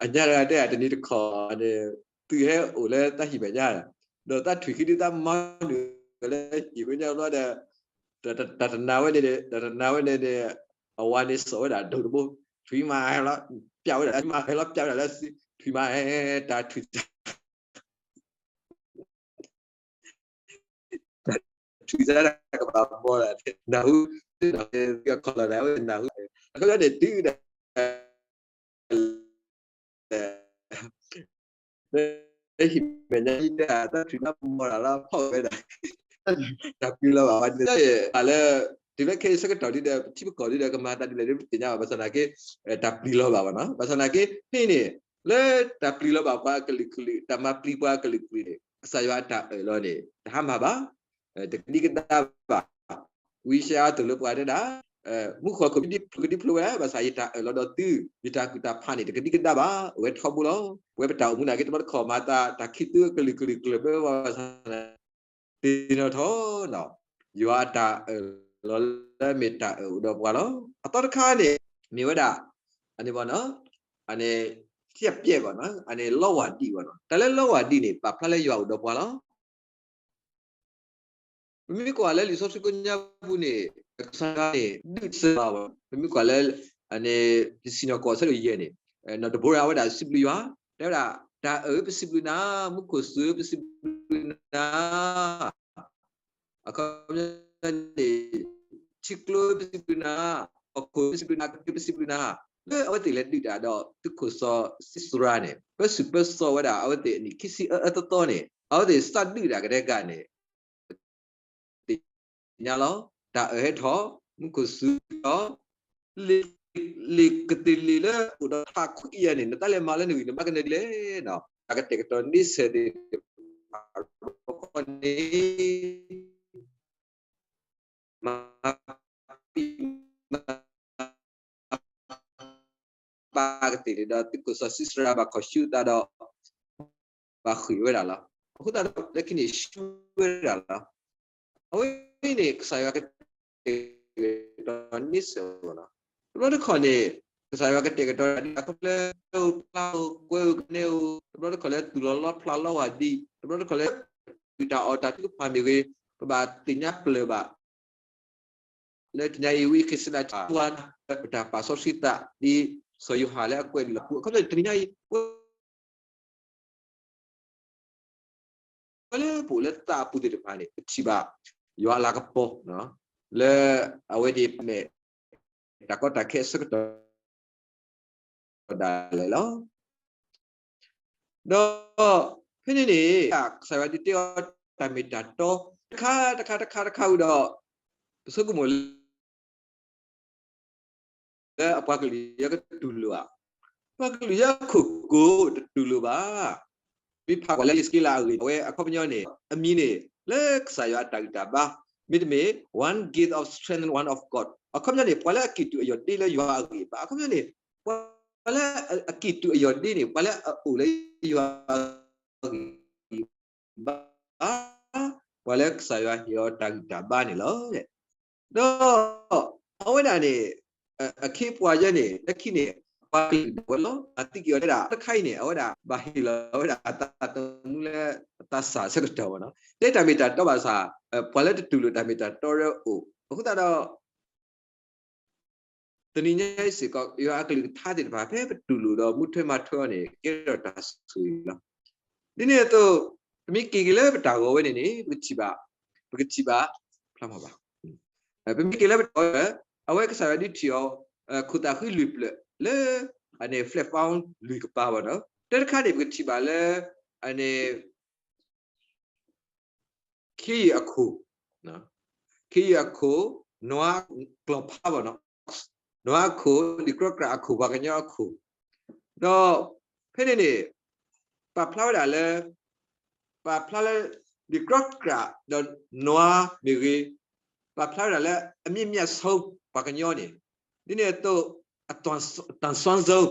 အညါတဂၤတဲ တနံၤတခီန့ၣ် သုဟဲအိၣ်လၢတၢ်ဟံၣ်မဲာ်ညါ ဒီးတၢ်ထွံၣ်ခံဒုတၢ်မၤနုာ်လၢဟံၣ်ဖိညါဘျီဒီး တၢ်တနာ်ဝဲန့ၣ် တၢ်တနာ်ဝဲန့ၣ်န့ၣ် အဝၤန့ၣ်စိာ်ဝဲဒၣ်ဒိၣ်တဘိ ထွံၣ်မၤဟဲလီၤ ပျးဝဲဒၣ် ထွံၣ်မၤဟဲလီၤ ပျးဝဲဒၣ်လၢ ထွံၣ်မၤဟဲ တၢ်ထွံၣ် တၢ်ထွံၣ်စါတၢ်ကဘၣ်ဘီလၢ နၢ်ဟူ ခီလီၤနၤဝဲနၢ်ဟူ အခီပညီန့ၣ် တုၤဒၣ် ဟံၣ်မဲာ်ညါ တၢ်ထွံၣ်တၢ်မီၢ်တၢ်လၢဖီၣ်ဝဲဒၣ် တၢ်ပျံၤလီၤဘၣ်ဝဲန့ၣ် လၢ တုၤလၢခဲအံၤဆၢကတီၢ်ဒ်ဒီး ပထံပကီၢ်ဒ်ဒီး ကမၤတၢ်ဒ်လဲၣ်ဒ်ပသ့ၣ်ညါဘၣ် ဘၣ်ဆၣ်သနာ်က့ တၢ်ပျံၤလီၤဘၣ်ဘၣ်နီၤ ဘၣ်ဆၣ်သနာ်က့ ဖဲန့ၣ် လၢတၢ်ပျံၤလီၤဘၣ်ပှၤအကလုာ်ကလုာ် တၢ်မၤပျံၤပှၤအကလုာ်ကလုာ်န့ၣ် ကစၢ်ယွၤအတၢ်အၢၣ်လီၤန့ၣ် တဟါမၢ်ဘၣ် တကဒံကဒါဘၣ် ဝံယၡါယၤအသိးလၢပှၤတဲဒၣ် မူခိၣ်ကဒံဖျိဝဲ ဘၣ်ဆၣ်ယတၢ်အၢၣ်လီၤဒီးသု ယတၢ်ကူၣ်တၢ်ဖးန့ၣ် တကဒံကဒါဘၣ် အိၣ်ဝဲထီဘိလီၤ ပဝဲပတၢ်အိၣ်မူနာ်က့ တဘျီတခီၣ်မၤသး တၢ်ခံးသူအကလုာ်ကလုာ်ကျၢၤဘၣ် ဘၣ်ဆၣ် သ့ၣ်နီၣ်ထီၣ် ယွၤအတၢ်အၢၣ်လီၤလၢမ့ၢ်တၢ်အၢၣ်အိၣ်ဒီးပှၤလီၤ အသီတခါန့ၣ် မ့ၢ်ဝဲဒၣ် အန့ၣ်ဘၣ်နီၤ အန့ၣ် ထံအပျဲၢ်ဘၣ်နီၤ အန့ၣ်လီဝၢ်ဒံၣ်ဘၣ်နီၤ တၢ်လၢလီဝၢ်ဒံၣ်န့ၣ် ပာ်ဖျါလၢယွၤအိၣ်ဒီးပှၤလီၤ ပမ့ၢ်ကွၢ်လၢလံာ်စီဆှံကိးညါပူၤန့ၣ် ကစၢ်ယွၤန့ၣ် ဒုးစၢၤဘၣ်ဝဲ ပမ့ၢ်ကွၢ်လၢ အန့ၣ် ပစံၣ်ညီၣ်ကွီၢ်ဆၢဒိၣ်ယဲၢ်န့ၣ် နီၢ်ဒဘိရၤဝဲဒၣ်စံးဘျုးယွၤ တဲဝဲဒၣ် တၢ်အၢၣ်ပစံးဘျုးနၤ မူခိၣ်စူၤပစံးဘျုးနၤ အခီပညီန့ၣ် ထံကျိပစံးဘျုးနၤ, ဟီၣ်ခိၣ်ပစံးဘျုးနၤ, ကတုၤပစံးဘျုးနၤ, လၢအဝဲသ့ၣ်လဲၤဒုးတၢ်ဒီး သုးခိၣ်စီၤစံးစရၤန့ၣ် ပၢဆူၣ်ပၢစိးဝဲဒၣ် အဝဲသ့ၣ်အနံၣ်ခံဆံအအၢသီသီန့ၣ် အဝဲသ့ၣ်စးဒုးတၢ်ကဒဲကဒဲန့ၣ် သ့ၣ်ညါလီၤ. တၢ်အၢၣ်ဟဲထီၣ်, မူခိၣ်စူၤထီၣ်, လံာ်ကသ့ၣ်လံာ်လၢအိၣ်ဒီးဖးခွံကယၤန့ၣ် နတၢ်လဲၤမၤလၢနဂံၢ်နဘါကနၢၤဒ်လဲၣ်နီၤ, တၢ်ကတဲာ်ကတီၤန့ၢ်ဆၢၣ်သ့ၣ်တဖၣ်န့ၣ် မၤပံာ်မၤ ပၢ်ကသ့ၣ်န့ၣ်ဒီး သုးခိၣ်စီၤစံးစရၤဘၣ်ခီၣ်ဆူအသးဒီး ဘၣ်ဃ့ၢ်ဝဲဒၣ်လီၤ. အဃိသတးဒီး လၢခံန့ၣ်ဆူဝဲဒၣ်လီၤ. အဝဲန့ၣ် ကစၢ်ယွၤကတဲာ်ကတီၤန့ၢ်ဆၢၣ်လီၤ. တဘျီတခီၣ်န့ၣ် ကစၢ်ယွၤကတဲာ်ကတီၤဒ်အခီပညီလၢ ဖျါဧိၤ ကွဲဧိၤ ကနဲဧိၤ, တဘျီတခီၣ်လၢသူၣ်လီၤလီဖျးလီဝၢ်ဒံး, တဘျီတခီၣ်လၢ တုၤတၢ်အီၣ်တၢ်ထုကဖၣ်မ့ၢ်ဂ့ၤ, ပဘၣ်သ့ၣ်ညါပျၢၤဘၣ် လၢတနံၤအံၤဝံၤ ကစၢ်ယွၤ ပတၢ်ပာ်စီဆှံသး ဒ် စီၤယိၤဟၣ်လၢအကွဲးလံာ်လီၤပူၤ အခီပညီန့ၣ် တနံၤညါအံၤ ပဝဲလၢပအိၣ်လၢသးအပူၤသ့ၣ်တဖၣ်န့ၣ် ပထံၣ်ဘၣ်ယွၤအလၤကပီၤ လၢအဝဲသ့ၣ်မဲာ် တၢ်ကီတၢ်ခဲအဆၢကတီၢ်ဒၣ်လဲာ်လီၤ. ဒီးဖဲန့ၣ်န့ၣ် ကစၢ်ယွၤဒုးတဲအီၤတၢ်မ့ၢ်တၢ်တီ တခါတခါတခါတခါဝံၤဒီး ပဆိကမိၣ်လၢ လၢအပှၤကလုာ်ယဲၢ်ကတူၢ်လိာ်ဧါ, ပှၤကလုာ်ယဲၢ်ခိၣ်ကိးတတူၢ်လိာ်ဘၣ်. မ့ၢ်ဖးကွၢ်လၢယစက့လးအဂ့ၢ် အဝဲအခီပညီန့ၣ် အမံၤန့ၣ် လၢကစၢ်ယွၤအတၢ်ဂံၢ်တၢ်ဘါ မ့တမ့ၢ် one gift of strength, one of God အခီပညီန့ၣ် ပှၤလၢအကံၢ်တူာ်အယီၢ်ဒ့လၢယွၤအဂံၢ်ဘါ အခီပညီန့ၣ် ပှၤလၢအကံၢ်တူာ်အယီၢ်ဒ့န့ၣ် ပှၤလၢအအိၣ်လၢယွၤအဂံၢ်ဘါ ပှၤလၢကစၢ်ယွၤဟ့ၣ်အီၤတၢ်ဂံၢ်တၢ်ဘါန့ၣ်လီၤ. ဒီးအဝဲဒၣ်န့ၣ် အခ့အပှၤယဲန့ၣ် လၢခံန့ၣ် ပှၤကလုာ်ဒၣ်ဝဲလီၤ. အသံက့ၤအီၤတဲဒၣ် တခါအံၤန့ၣ် အဝဲဒၣ်ဘၣ်ဟ့ၣ်လီၤဝဲဒၣ်အသးသမူလၢအသးစၢ်ဆၢကတီၢ်ဘၣ်နီၤ တဲတၢ်မ့ၢ်တၢ်တီဘၣ်ဆၣ် ပှၤလၢတတူၢ်လိာ်တၢ်မ့ၢ်တၢ်တီရၢအိၣ် အဃိသတးဒီး တနံၤညါအံၤစ့ၢ်ကီး ယွၤအကလုၢ်ကထါသ့ၣ်တဖၣ် ဖဲပတူၢ်လိာ်ဒီးမူထွဲမၤထွဲအီၤန့ၣ် ကဲထီၣ်တၢ်ဆိၣ်ဂ့ၤလီၤ. ဒ်န့ၣ်အသိး ပမ့ၢ်က့ၤက့ၤလၢပတၢ်ဂီၤဝဲန့ၣ်န့ၣ် ပကထံၣ်ဘၣ် ပကထံၣ်ဘၣ် ဖျါမးဘၣ် ပမ့ၢ်က့ၤလၢပတၢ်ဂီၤ အဝဲကစၢ်ယွၤဒုးထံၣ်အီၤ ခိၣ်သးဃံလွံၢ်ဖျၢၣ်လၢ အန့ၣ် platform လွံၢ်ကပၤဘၣ်နီၤ တၢ်တခါန့ၣ် ပကထံၣ်ဘၣ်လၢ အန့ၣ် ခ့ယုၢ်အခိၣ်, ခ့ယုၢ်အခိၣ်, နွါကျီၢ်ဖးဘၣ်နီၤ, နွါအခိၣ်, လံာ်ကြီကြၣ်အခိၣ်, ပှၤကညီအခိၣ်, ဒီးဖဲန့ၣ်န့ၣ် ပာ်ဖျါဝဲဒၣ်လၢ ပာ်ဖျါလၢ လံာ်ကြီကြၣ်ဒီးနွါမ့ၢ်ဂ့ၤ, ပာ်ဖျါဝဲဒၣ်လၢအမြင့်မြတ်ဆုံး ပှၤကညီန့ၣ်, ဒ်န့ၣ်အသိး အတန်စွမ်းဆုံး,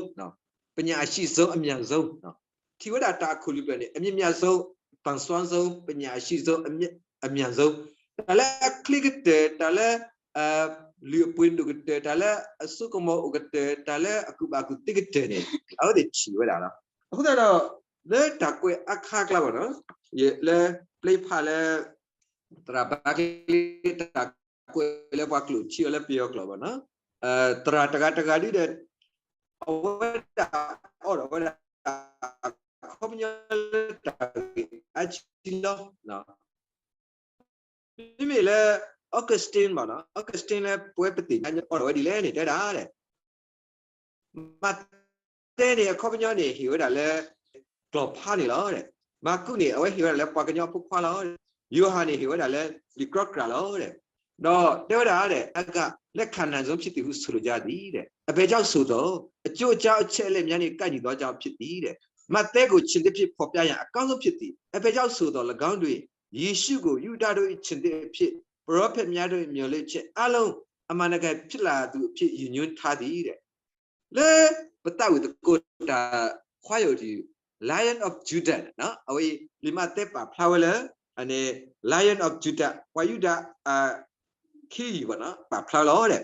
ပညာအရှိဆုံး, အမြန်ဆုံး, ထံၣ်ဝဲဒၣ်တၢ်အခိၣ်လွံၢ်ဖျၢၣ်န့ၣ် အမြင့်မြတ်ဆုံး, အတန်စွမ်းဆုံး, ပညာအရှိဆုံး, အမြင့်ဆုံး, တၢ်လၢအချ့ကတၢၢ်, တၢ်လၢ လုၢ်အပှ့ၤဒိၣ်ကတၢၢ်, တၢ်လၢအစိကမီၤအိၣ်ကတၢၢ်, တၢ်လၢအကူၣ်ဘၣ်ကူၣ်သ့ကတၢၢ်န့ၣ် အဝဲသ့ၣ်ထံၣ်ဝဲဒၣ်လီၤ. အဃိသတးဒီး လၢတၢ်ကွဲးအါခါအကျါဘၣ်နီၤ, လၢပျဲဖးလၢ သရၣ်ဘါကျ့တၢ်ကွဲးလၢပှၤကျိာ်ထံအီၤလၢပယီၤကျိာ်ဘၣ်နီၤ, သရၣ်တဂၤတဂၤဒ်ဒီး အဝဲဒၣ်အိးထီၣ်ဝဲဒၣ် အခီပညီလၢတၢ်ဂ့ၢ်အါထံလီၤ. မ့မ့ၢ်လၢ Augustine ဘၣ်နီၤ, Augustine လၢပဝဲပသ့ၣ်ညါအိးထီၣ်ဝဲဒ်လဲၣ်န့ၣ် တဲဒၣ် မးသဲန့ၣ် အခီပညီန့ၣ် ဟ့ၣ်ဝဲဒၣ်လၢ ကျီၢ်ဖးန့ၣ်လီၤ. မၢ်ကူးန့ၣ် အဝဲဟ့ၣ်ဝဲဒၣ်လၢပှၤကညီအဖိခွါလီၤ. ယိၤဟၣ်န့ၣ် ဟ့ၣ်ဝဲဒၣ်လၢ လံာ်ကြီကြၣ်လီၤ. ဒီးတဲဝဲဒၣ် အဂၤ လက်ခံနိုင်ဆုံးဖြစ်သည်ဟု ဆိုလိုကြသည်. အဘယ်ကြောင့်ဆိုသော် အကျိုးအကြောင်းအချက်အလက်များနှင့် ကိုက်ညီသောကြောင့်ဖြစ်သည်တဲ့. မဿဲကို ခြင်သစ်အဖြစ်ဖော်ပြရန် အကောင်းဆုံးဖြစ်သည်. အဘယ်ကြောင့်ဆိုသော် ၎င်းတွင် ယေရှုကို ယုဒတို့၏ ခြင်သစ်အဖြစ် ပရောဖက်များတို့၏ မျှော်လင့်ချက်အားလုံး အမှန်တကယ်ဖြစ်လာသူအဖြစ် ရည်ညွှန်းထားသည်တဲ့. လၢပသးဝံၣ်သကိးတၢ်ခွါယိာ်ထံ Lion of Judah အဝဲအံၤ လံာ်မးသဲပာ်ဖျါဝဲလၢ Lion of Judah ပှၤယူဒၤ ခ့ယုၢ် ပာ်ဖျါလီၤ.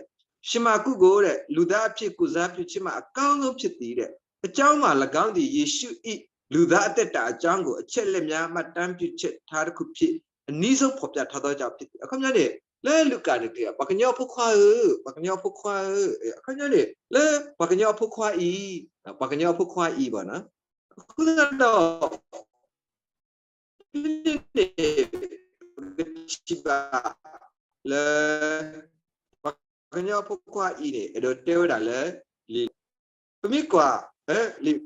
ရှင်မၢ်ကူးကို လူသားအဖြစ်ကိုယ်စားပြုခြင်းမှာ အကောင်းဆုံးဖြစ်သည်တဲ့. အကြောင်းမှာ ၎င်းသည် ယေရှု၏ လူသားအသက်တာအကြောင်းကို အချက်အလက်များ မှတ်တမ်းပြုချက်ထားတစ်ခုဖြင့် အနီးဆုံးဖော်ပြထားသောကြောင့်ဖြစ်သည်. အခီပညီန့ၣ် လၢလူၤကၣ်န့ၣ် ပှၤကညီအဖိခွါဧၢ, ပှၤကညီအဖိခွါဧၢ, အခီပညီန့ၣ် လၢပှၤကညီအဖိခွါအံၤ, ပှၤကညီအဖိခွါအံၤဘၣ်နီၤ. အဃိသတးဒီး ဖဲန့ၣ်န့ၣ် ပကထံၣ်ဘၣ်လၢ ပှၤကညီအဖိခွါအံၤန့ၣ် အဲၣ်ဒိးတဲဝဲဒၣ်လၢ လံာ် ပမ့ၢ်ကွၢ် လံာ်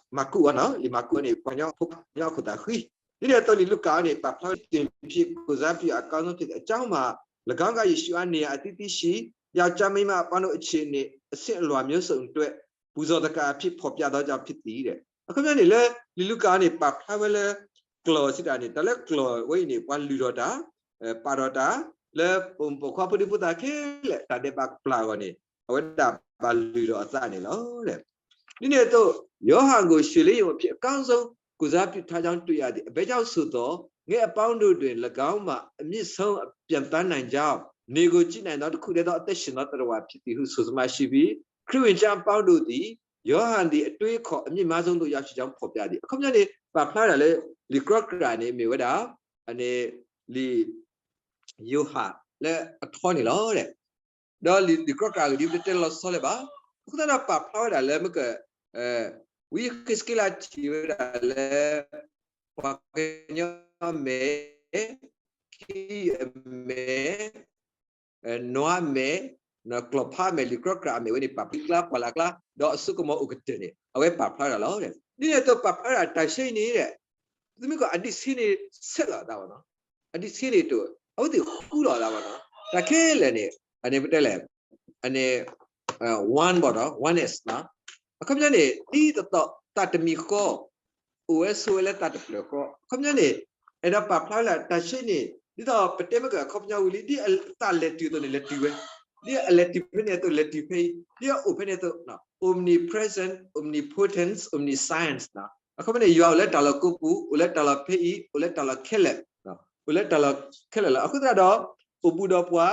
မၢ်ကူးအီၤနီၤ, လံာ်မၢ်ကူးအီၤန့ၣ် ပှၤကညီအဖိခွါ ကညီအခိၣ်သးဃံ, ဒ်န့ၣ်အသိးလံာ်လူၤကၣ်အီၤန့ၣ် ပာ်ဖျါဝဲသ့ၣ်ဖြစ် ကိုယ်စားပြုအကောင်းဆုံးဖြစ်သည်. အကြောင်းမှာ ၎င်းက ယေရှုအား နေရာအသီးသီးရှိ ယောက်ျားမိန်းမအပေါင်းတို့ အခြေအနေ အဆင့်အလွှာမျိုးစုံအတွက် ပူဇော်သက္ကာအဖြစ် ဖော်ပြသောကြောင့်ဖြစ်သည်တဲ့. အခီပညီန့ၣ် လၢလံာ်လူၤကၣ်အီၤန့ၣ် ပာ်ဖျါဝဲလၢ ကျီၢ်စံးတၢ်န့ၣ် တၢ်လၢကျီၢ်ဝဲအံၤန့ၣ် ပှၤလုၢ်ထီၣ်တၢ် ပာ်ထီၣ်တၢ် လၢပိာ်မုၣ်ပိာ်ခွါဖိဒံဖိသၣ်ခဲလၢာ် တၢ်ဒဲးဘးကပျၢ်အဂီၢ်န့ၣ် အဝဲဒၣ်ဘၣ်လုၢ်ထီၣ်အသးန့ၣ်လီၤ. ဒ်န့ၣ်အသိး ယောဟန်ကို ရွှေလင်းယုံအဖြစ် အကောင်းဆုံး ကိုယ်စားပြုထားကြောင်း တွေ့ရသည်. အဘယ်ကြောင့်ဆိုသော် ငှက်အပေါင်းတို့တွင် ၎င်းမှာ အမြင့်ဆုံး ပျံသန်းနိုင်ကြောင်း၊ နေကို ကြည့်နိုင်သော တစ်ခုတည်းသော အသက်ရှင်သော သတ္တဝါဖြစ်သည်ဟု ဆိုသမ ရှိပြီး ခရစ်ဝင်ကျမ်းအပေါင်းတို့သည် ယောဟန်သည် အတွေးအခေါ် အမြင့်မားဆုံးသို့ ရောက်ရှိကြောင်း ဖော်ပြသည်. အခီပညီန့ၣ် ပာ်ဖျါဝဲဒၣ်လၢ လံာ်ကြီကြၣ်န့ၣ် မ့ၢ်ဝဲဒၣ် လံာ် ယိၤဟၣ်လၢအထီန့ၣ်လီၤ. ဒီးလံာ်လံာ်ကြီကြၣ်အဂ့ၢ်ဒ် ပတတဲလီၤဆီလၢၤဘၣ်. အဃိသတးဒီးပာ်ဖျါဝဲဒၣ်လၢမ့ၢ်က ဝံယဃ့းစက့လးထံၣ်ဝဲဒၣ်လၢ ပှၤကညီအမဲာ်, ခံအမဲာ်, နွါအမဲာ်, ကျီၢ်ဖးအမဲာ်, လံာ်ကြီကြၣ်အမဲာ်ဝဲန့ၣ် ပာ်ဖျါကျါပှၢ်လၢ်ကျါ ဒီးအစိကမီၤအိၣ်ကတၢၢ်န့ၣ် အဝဲပာ်ဖျါဝဲဒၣ်လီၤ. ဒ်န့ၣ်အသိးပာ်ဖျါဝဲဒၣ်တၢ်ဆၢအံၤန့ၣ် သုမ့ၢ်ကွၢ်အဒံးဆှံန့ၣ် ဆဲးလီၤအသးဘၣ်နီၤ, အဒံးဆှံန့ၣ်တအိၣ်, အဝဲသ့ၣ်ဃူလီၤအသးဘၣ်နီၤ, တၢ်ခဲလၢာ်န့ၣ် အန့ၣ်ပတဲလဲၣ်, အန့ၣ် one ဘၣ်နီၤ, oneness နီၤ. အခီပညီန့ၣ် ဒ်သိးသိးသးတမံၤဃီ အိၣ်ဝဲဆိးဝဲလၢသးတဖျၢၣ်ဃီ, အခီပညီန့ၣ် အဲၣ်ဒိးပာ်ဖျါလၢတၢ်ဆၢအံၤန့ၣ် ဒ်သိးပတဲမ့ၢ်ကအခီပညီဝံၤလံ ဒ်အသးလဲၤတုၤအသိးန့ၣ် လဲၤတုၤဝဲ, ဒ်အလဲၤတုၤဖဲန့ၣ်အသိးလဲၤတုၤဖဲအံၤ, ဒ်အအိၣ်ဖဲန့ၣ်အသိး omnipresent, omnipotence, omniscience နီၤ. အခီပညီန့ၣ် ယွၤအိၣ်လၢတၢ်လီၢ်ကိးပူၤ, အိၣ်လၢတၢ်လီၢ်ဖဲအံၤ, အိၣ်လၢတၢ်လီၢ်ခဲလၢာ်, အိၣ်လၢတၢ်လီၢ်ခဲလၢာ်လီၤ. အဃိသတးဒီး အိၣ်ဘူးဒီးပှၤ,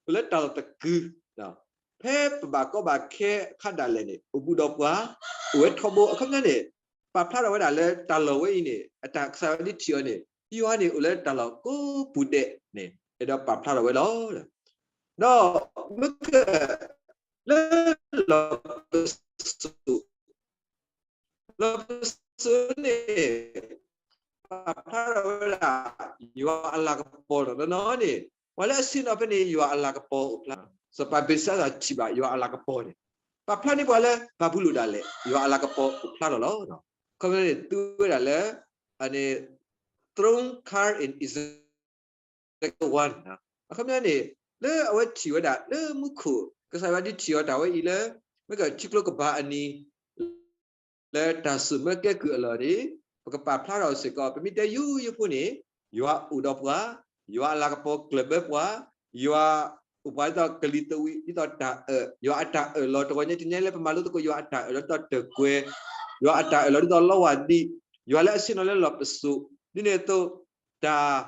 အိၣ်လၢတၢ်လီၢ်တကုာ် ဖဲပဘၣ်ကီဘၣ်ခဲအခါဒၣ်လဲာ်န့ၣ် အိၣ်ဘူးဒီးပှၤ, အိၣ်ဝဲထီဘိ. အခီပညီန့ၣ် ပာ်ဖျါထီၣ်ဝဲဒၣ်လၢတၢ်လီၢ်ဝဲအံၤန့ၣ် အတၢ်ကစၢ်ယွၤဒ်ထံၣ်အီၤန့ၣ် ယွၤန့ၣ်အိၣ်လၢတၢ်လီၢ်ကိးပူၤဒဲးန့ၣ် အဲၣ်ဒိးပာ်ဖျါထီၣ်ဝဲလီၤ. ဒီးမ့ၢ်က လၢလီၢ်ပစိာ် လီၢ်ပစိာ်န့ၣ် ပာ်ဖျါထီၣ်ဝဲဒၣ် ယွၤအလၤကပီၤတနီၤနီၤန့ၣ် ပှၤလၢအဆ့ၣ်နီၤဖဲန့ၣ် ယွၤအလၤကပီၤအိၣ်ဖျါ, စီၤပၤဘ့လ်ၡါသၣ်ထံၣ်ဘၣ်ယွၤအလၤကပီၤန့ၣ် ပာ်ဖျါန့ၢ်ပှၤလၢဘၤဘူလိၣ်ဒၣ်လဲာ် ယွၤအလၤကပီၤအိၣ်ဖျါထီၣ်လီၤ. အခီပညီန့ၣ် သူဝဲဒၣ်လၢ အန့ၣ် throne card in Ezekiel one အခီပညီန့ၣ် လၢအဝဲထံၣ်ဝဲဒၣ်လၢမူခိၣ် ကစၢ်ယွၤဒ်ထံၣ်အီၤတၢ်ဝဲအံၤလၢ မ့ၢ်ကထံကျိကပၤအနံၤ လၢတၢ်စိာ်မၢကဲကုၢ်အလီၢ်န့ၣ် ပကပာ်ဖျါထီၣ်စ့ၢ်ကီး ပမ့ၢ်တဲယိယိဖိန့ၣ် ယွၤအိၣ်ဒီးပှၤ, ယွၤအလၤကပီၤကျၢၢ်ဘၢပှၤ, ယွၤအိၣ်ပှၤဒ်သိးကလံၤသဝံး ဒ်သိးတၢ်အၢၣ်, ယွၤအတၢ်အၢၣ်လီၤတဂီၤညါတနံၤညါလၢပမၤလိသကိး ယွၤအတၢ်အၢၣ်လီၤဒ်သိးတၢ်ကွဲၤ, ယွၤအတၢ်အၢၣ်လီၤဒ်သိးလီဝၢ်ဒံး, ယွၤလၢအဆ့ၣ်နီၤလၢလီၢ်ပစိာ်, ဒ်န့ၣ်အသိး တၢ်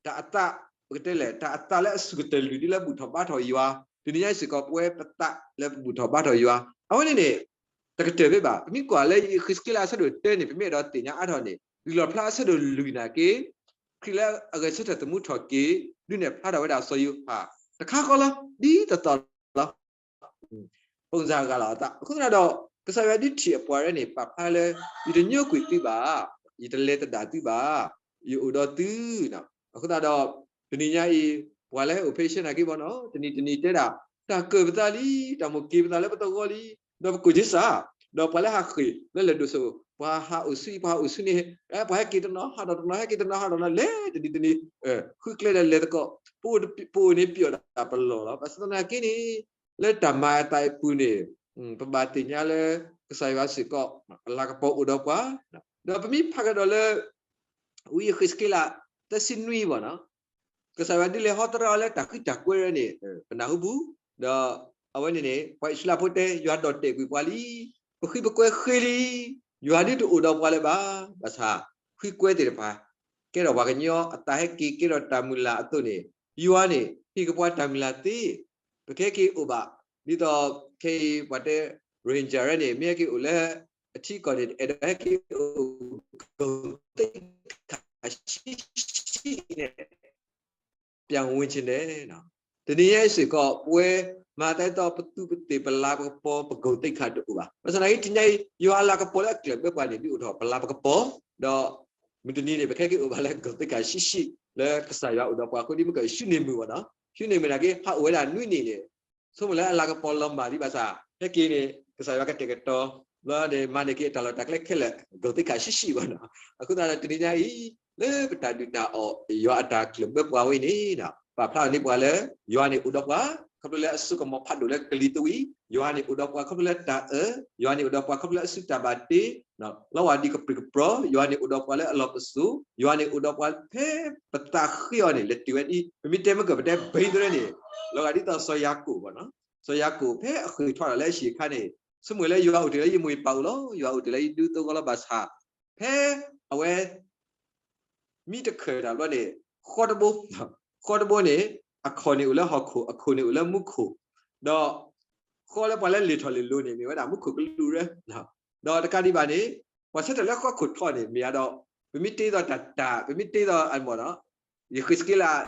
တၢ်အသး ပကတဲလဲၣ် တၢ်အသးလၢအစူၢ်ကတၢၢ်လုၢ်ဒ်လၢဘူၣ်ထီၣ်ဘါထီၣ်ယွၤ, တနံၤညါအံၤစ့ၢ်ကီး ပဝဲပသးလၢပဘူၣ်ထီၣ်ဘါထီၣ်ယွၤ, အဝဲန့ၣ်န့ၣ် တကတၢၢ်ဘၣ်ဘၣ်. ပမ့ၢ်ကွၢ်လၢယဃ့းစက့လးအဆၢဒိၣ်တၢန့ၣ် ပမ့ၢ်အဲၣ်ဒိးသ့ၣ်ညါအါထီၣ်န့ၣ် လံာ်လီၣ်ဖျါအဆၢဒိၣ်လွံၢ်နာ်က့ ခရံာ်လၢအဂဲၤဆၢထၢၣ်သမူထီၣ်က့ၤ ဒုးနဲၣ်ဖျါထီၣ်ဝဲဒၣ်စီၤယိၤဟၣ် တခါဃီလီၤ ဒ်သိးသိးလီၤ. ဖိစၢ်ဂၤလီၤအသး အဃိသတးဒီး ကစၢ်ယွၤဒုးထံၣ်အပှၤရဲန့ၣ် ပာ်ဖျါလၢ ယတညိကွံာ်သုဘၣ်, ယတလဲၤသဒၣ်သုဘၣ်, ယအိၣ်ဒီးသု, အဃိသတးဒီး တနံၤညါအံၤ ပှၤလၢဟဲအိၣ်ဖဲအံၤဆၢနာ်က့ဘၣ်နီၤ တနံၤတနံၤတဲဒၣ် တၢ်ကၢၣ်ပသးလံ, တၢ်မိၣ်က့ၤပသးလၢပသဝီလံ, ဒီးပကိၣ်က့ၤစၢ်, ဒီးပှၤလၢဟးဃ့ၢ်လၢလဲၤဒိၣ်စိ ပှၤဟးအိၣ်ဆူၣ်အံၤ ပှၤဟးအိၣ်ဆူၣ်န့ၣ်, ပှၤဟဲက့ၤတနီၤဟးဒီးတနီၤ ဟဲက့ၤတနီၤဟးဒီးတနီၤ လဲၤတနံၤတနံၤ, ဃုကျဲဒီးလဲၤသကိး, ပအိၣ်န့ၣ်ပျီၣ်ဒၣ်ပလီၢ်လီၤ. ဘၣ်ဆၣ်သနာ်က့န့ၣ် လၢတၢ်မၤအသးအပူၤန့ၣ် ပဘၣ်သ့ၣ်ညါလၢ ကစၢ်ယွၤစ့ၢ်ကီး အလၤကပီၤအိၣ်ဒီးပှၤ, ဒီးပမ့ၢ်ဖးကဒီးလၢ ဝံယဃ့းစက့လး သၢဆံနွံဘၣ်နီၤ, ကစၢ်ယွၤဒ်လဲၤဟီသရၣ်အီၤလၢတၢ်ဃံတၢ်ကွဲးန့ၣ် ပနၢ်ဟူပူၤ, ဒီးအဝဲန့ၣ်န့ၣ် ပှၤအံၣ်စရ့လးဖိတဲ ယွၤဒီၣ်တဲာ်ကွံာ်ပှၤလံ, ပဃံပကွဲဃ့လံ, ယွၤဒ်တအိၣ်ဒီးပှၤလၢၤဘၣ်, ဘၣ်ဆၣ် ဃံကွဲသ့ၣ်တဖၣ် ကဲထီၣ်ပှၤကညီအသးဟဲက့ၤကဲထီၣ်တၢ်မုၢ်လၢ်အသိးန့ၣ် ယွၤန့ၣ် ဟ့ၣ်က့ၤပှၤတၢ်မုၢ်လၢ်သ့, ပကဟဲက့ၤအိၣ်ဘၣ်, ဒ်သိးခဲအံၤပှၤတဲ Rohingya န့ၣ် မ့ၢ်ဟဲက့ၤအိၣ်လၢ အထံကီၢ်န့ၣ် အဲၣ်ဒိးဟဲက့ၤအိၣ် ဂုဏ်သိက္ခာရှိရှိန့ၣ် ပြန်ဝင်ချင်တယ်, တနံၤညါအံၤစ့ၢ်ကီး ပဝဲမၤသးဒ်သိးပသူပသ့ၣ်ပလၤပကပီၤပဂုဏ်သိက္ခာတအိၣ်ဘၣ်. ဘၣ်ဆၣ်သနာ်က့ တနံၤညါအံၤ ယွၤအလၤကပီၤလၢအကျၢၢ်ဘၢပှၤန့ၣ် ဒုးအိၣ်ထီၣ်ပလၤပကပီၤ, ဒီးမုၢ်တနံၤန့ၣ် ပကဟဲက့ၤအိၣ်ဘၣ်လၢဂုဏ်သိက္ခာရှိရှိ လၢကစၢ်ယွၤအိၣ်ဒီးပှၤအဃိ ဒ်မ့ၢ်ကဆူန့ၢ်မုၢ်ဘၣ်နီၤ, ဆူန့ၢ်မုၢ်နာ်က့ ဟးအိၣ်ဝဲဒၣ်နွံနံၣ်န့ၣ် ဆိကမိၣ်လၢအလၤကပီၤလီၤမၢ်လံဘၣ်ဆၣ် ဟဲက့ၤန့ၣ် ကစၢ်ယွၤကတဲာ်ကတီၤ ဘျီန့ၣ် မၤန့ၢ်က့ၤအတၢ်လီၢ်တၢ်ကျဲခဲလၢာ် ဂုဏ်သိက္ခာရှိရှိဘၣ်နီၤ. အဃိသတးဒီးတနံၤညါအံၤ လၢပတၢ်ဒုၣ်တၢ်အီၣ် ယွၤအတၢ်ကျၢၢ်ဘၢပှၤဝဲအံၤန့ၣ် ပာ်ဖျါထီၣ်န့ၢ်ပှၤလၢ ယွၤန့ၣ်အိၣ်ဒီးပှၤ ခီဖျိလၢအစိကမီၤဖးဒိၣ်လၢကလံၤသဝံး, ယွၤန့ၣ်အိၣ်ဒီးပှၤခီဖျိလၢတၢ်အၢ, ယွၤန့ၣ်အိၣ်ဒီးပှၤခီဖျိလၢအစုတၢ်ဘၣ်တ့ လီဝၢ်ဒံးကပြုၢ်ကပြီၤ, ယွၤန့ၣ်အိၣ်ဒီးပှၤလၢအလီၢ်ပစိာ်, ယွၤန့ၣ်အိၣ်ဒီးပှၤဖဲပသးဃ့အီၤန့ၣ် လဲၤတုၤဝဲဒ် ပမ့ၢ်တဲမ့ၢ်ကပတဲဘၣ်သရၣ်န့ၣ် လီၤဂာ်ဒ်သိးစီၤယၤကိာ်ဘၣ်နီၤ, စီၤယၤကိာ်ဖဲအဃ့ၢ်ထီၣ်ဒၣ်လၢအဟံၣ်အခါန့ၣ် ဆိကမိၣ်လၢယွၤအိၣ်တ့ၢ်လၢယမိၢ်ယပၢ်အိၣ်လီၤ, ယွၤအိၣ်တ့ၢ်လၢယဒူသဝီလီၤဘၣ်ဆၣ်, ဖဲအဝဲ မံတခၢၣ်တၢ်ဘျီန့ၣ် ဃီတဘိ, ဃီတဘိန့ၣ် အခီၣ်န့ၣ်အိၣ်လၢဟီၣ်ခိၣ်, အခီၣ်န့ၣ်အိၣ်လၢမူခိၣ်, ဒီး ဃီလၢပှၤလၢလဲၤထီၣ်လဲၤလီၤန့ၣ် မ့ၢ်ဝဲဒၣ်မူခိၣ်ကလူးရၢ, ဒီးတကးဒံးဘၣ်န့ၣ် ပှၤဆၢထၢၣ်လၢဃီခိၣ်ထီၣ်န့ၣ် မ့ၢ်ယါဒီး ပမ့ၢ်တ့သိးတၢ်တၢ် ပမ့ၢ်တ့သိးအမ့ၢ်နီၤ, ယဃ့းစက့လး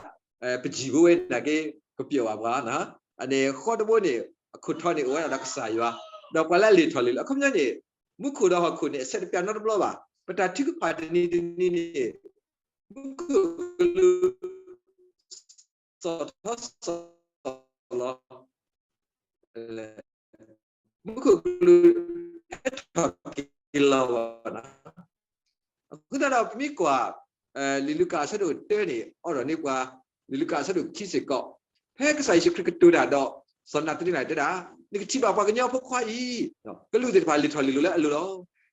ပစံၣ်ဖိဝဲနာ်က့ ကပျီၣ်ဘၣ်ပှၤနီၤ, အန့ၣ်ဃီတဘိန့ၣ် အခိၣ်ထီန့ၣ်အိၣ်ဝဲဒၣ်ဒီးကစၢ်ယွၤ, ဒီးပှၤလၢအလံာ်ထီၣ်လံာ်လီၤ အခီပညီန့ၣ် မူခိၣ်ဒီးဟီၣ်ခိၣ်န့ၣ် အဆဲးတပျၢ်နီတဘျီဘၣ်. ပတၢ်ထုကဖၣ်တနံၤတနံၤန့ၣ် မူခိၣ်ကလူး စီၣ်ထီၣ်စီၣ်လီၤ, မူခိၣ်ကလူး ဟဲထီၣ်က့ၤလီၤဘၣ်. အဃိသတးဒီး ပမ့ၢ်ကွၢ် လံာ်လူၤကၣ်အဆၢဒိၣ်တၢန့ၣ် အိးထီၣ်န့ၢ်ပှၤ လံာ်လူၤကၣ်အဆၢဒိၣ်ခံစ့ၢ်ကီး, ဖဲကစၢ်ယ့ၣ်ၡူးခရံာ်ကတိၤတၢ်ဒီး စီၤနၤသနံလးတဲဒၣ်, နကထံၣ်ဘၣ်ပှၤကညီဖိခွါအံၤ ကလူးသ့ၣ်တဖၣ်လံာ်ထီၣ်လံာ်လီၤလၢအလိၤလီၤ.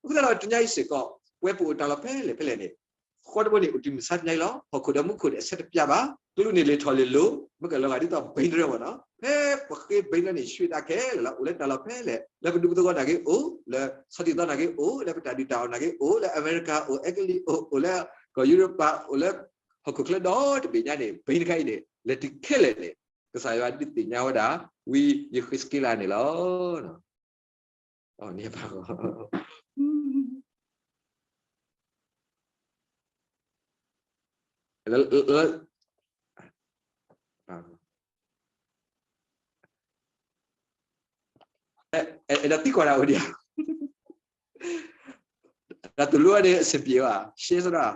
အဃိသတးဒီးတနံၤအံၤစ့ၢ်ကီး ပဝဲပအိၣ်တၢ်လီၢ်ဖဲလဲၣ်ဖဲလဲၣ်န့ၣ် ဃီတဘိန့ၣ် အိၣ်တုၤမုၢ်ဆါတနံၤအံၤလီၤ. ဟီၣ်ခိၣ်ဒီးမူခိၣ်န့ၣ် အဆဲးတပျၢ်ဘၣ်, ကလူးန့ၣ်လံာ်ထီၣ်လံာ်လီၤ, မ့ၢ်ကလီၤဂာ်ဒ်သိး ဘဲဒရဲ မ့ၢ်နီၤ, ဖဲပဃ့ဘဲဒရဲန့ၣ် ဆှံတၢ်ခဲလၢာ်လီၤ. အိၣ်လၢတၢ်လီၢ်ဖဲလဲၣ်, လၢပဒူပသဝီနာ်က့အိၣ်, လၢဆီၣ်တံၢ်သီနာ်က့အိၣ်, လၢပတၢ်ဒုးတၢ်အီၣ်နာ်က့အိၣ်, လၢအမဲရကၤအိၣ်, အဲကလံးအိၣ်, အိၣ်လၢကီၢ်ယူရပၤ, အိၣ်လၢဟီၣ်ခိၣ်ချၢဒီတဘ့ၣ်ညါန့ၣ် ဘဲဒရဲအံၤန့ၣ် လဲၤတုၤခဲလၢာ်န့ၣ် ကစၢ်ယွၤဒုးသ့ၣ်ညါဝဲဒၣ် ဝံယဃ့းစက့လးန့ၣ်လီၤ. န့ၣ်ဘၣ် အဲၣ်ဒိးသံကွၢ်တၢ်အိၣ်ဒံးဧါ, တၢ်တူၢ်လိာ်ဝဲန့ၣ် အဆင်ပြေဘၣ်, ရှဲစဒၣ်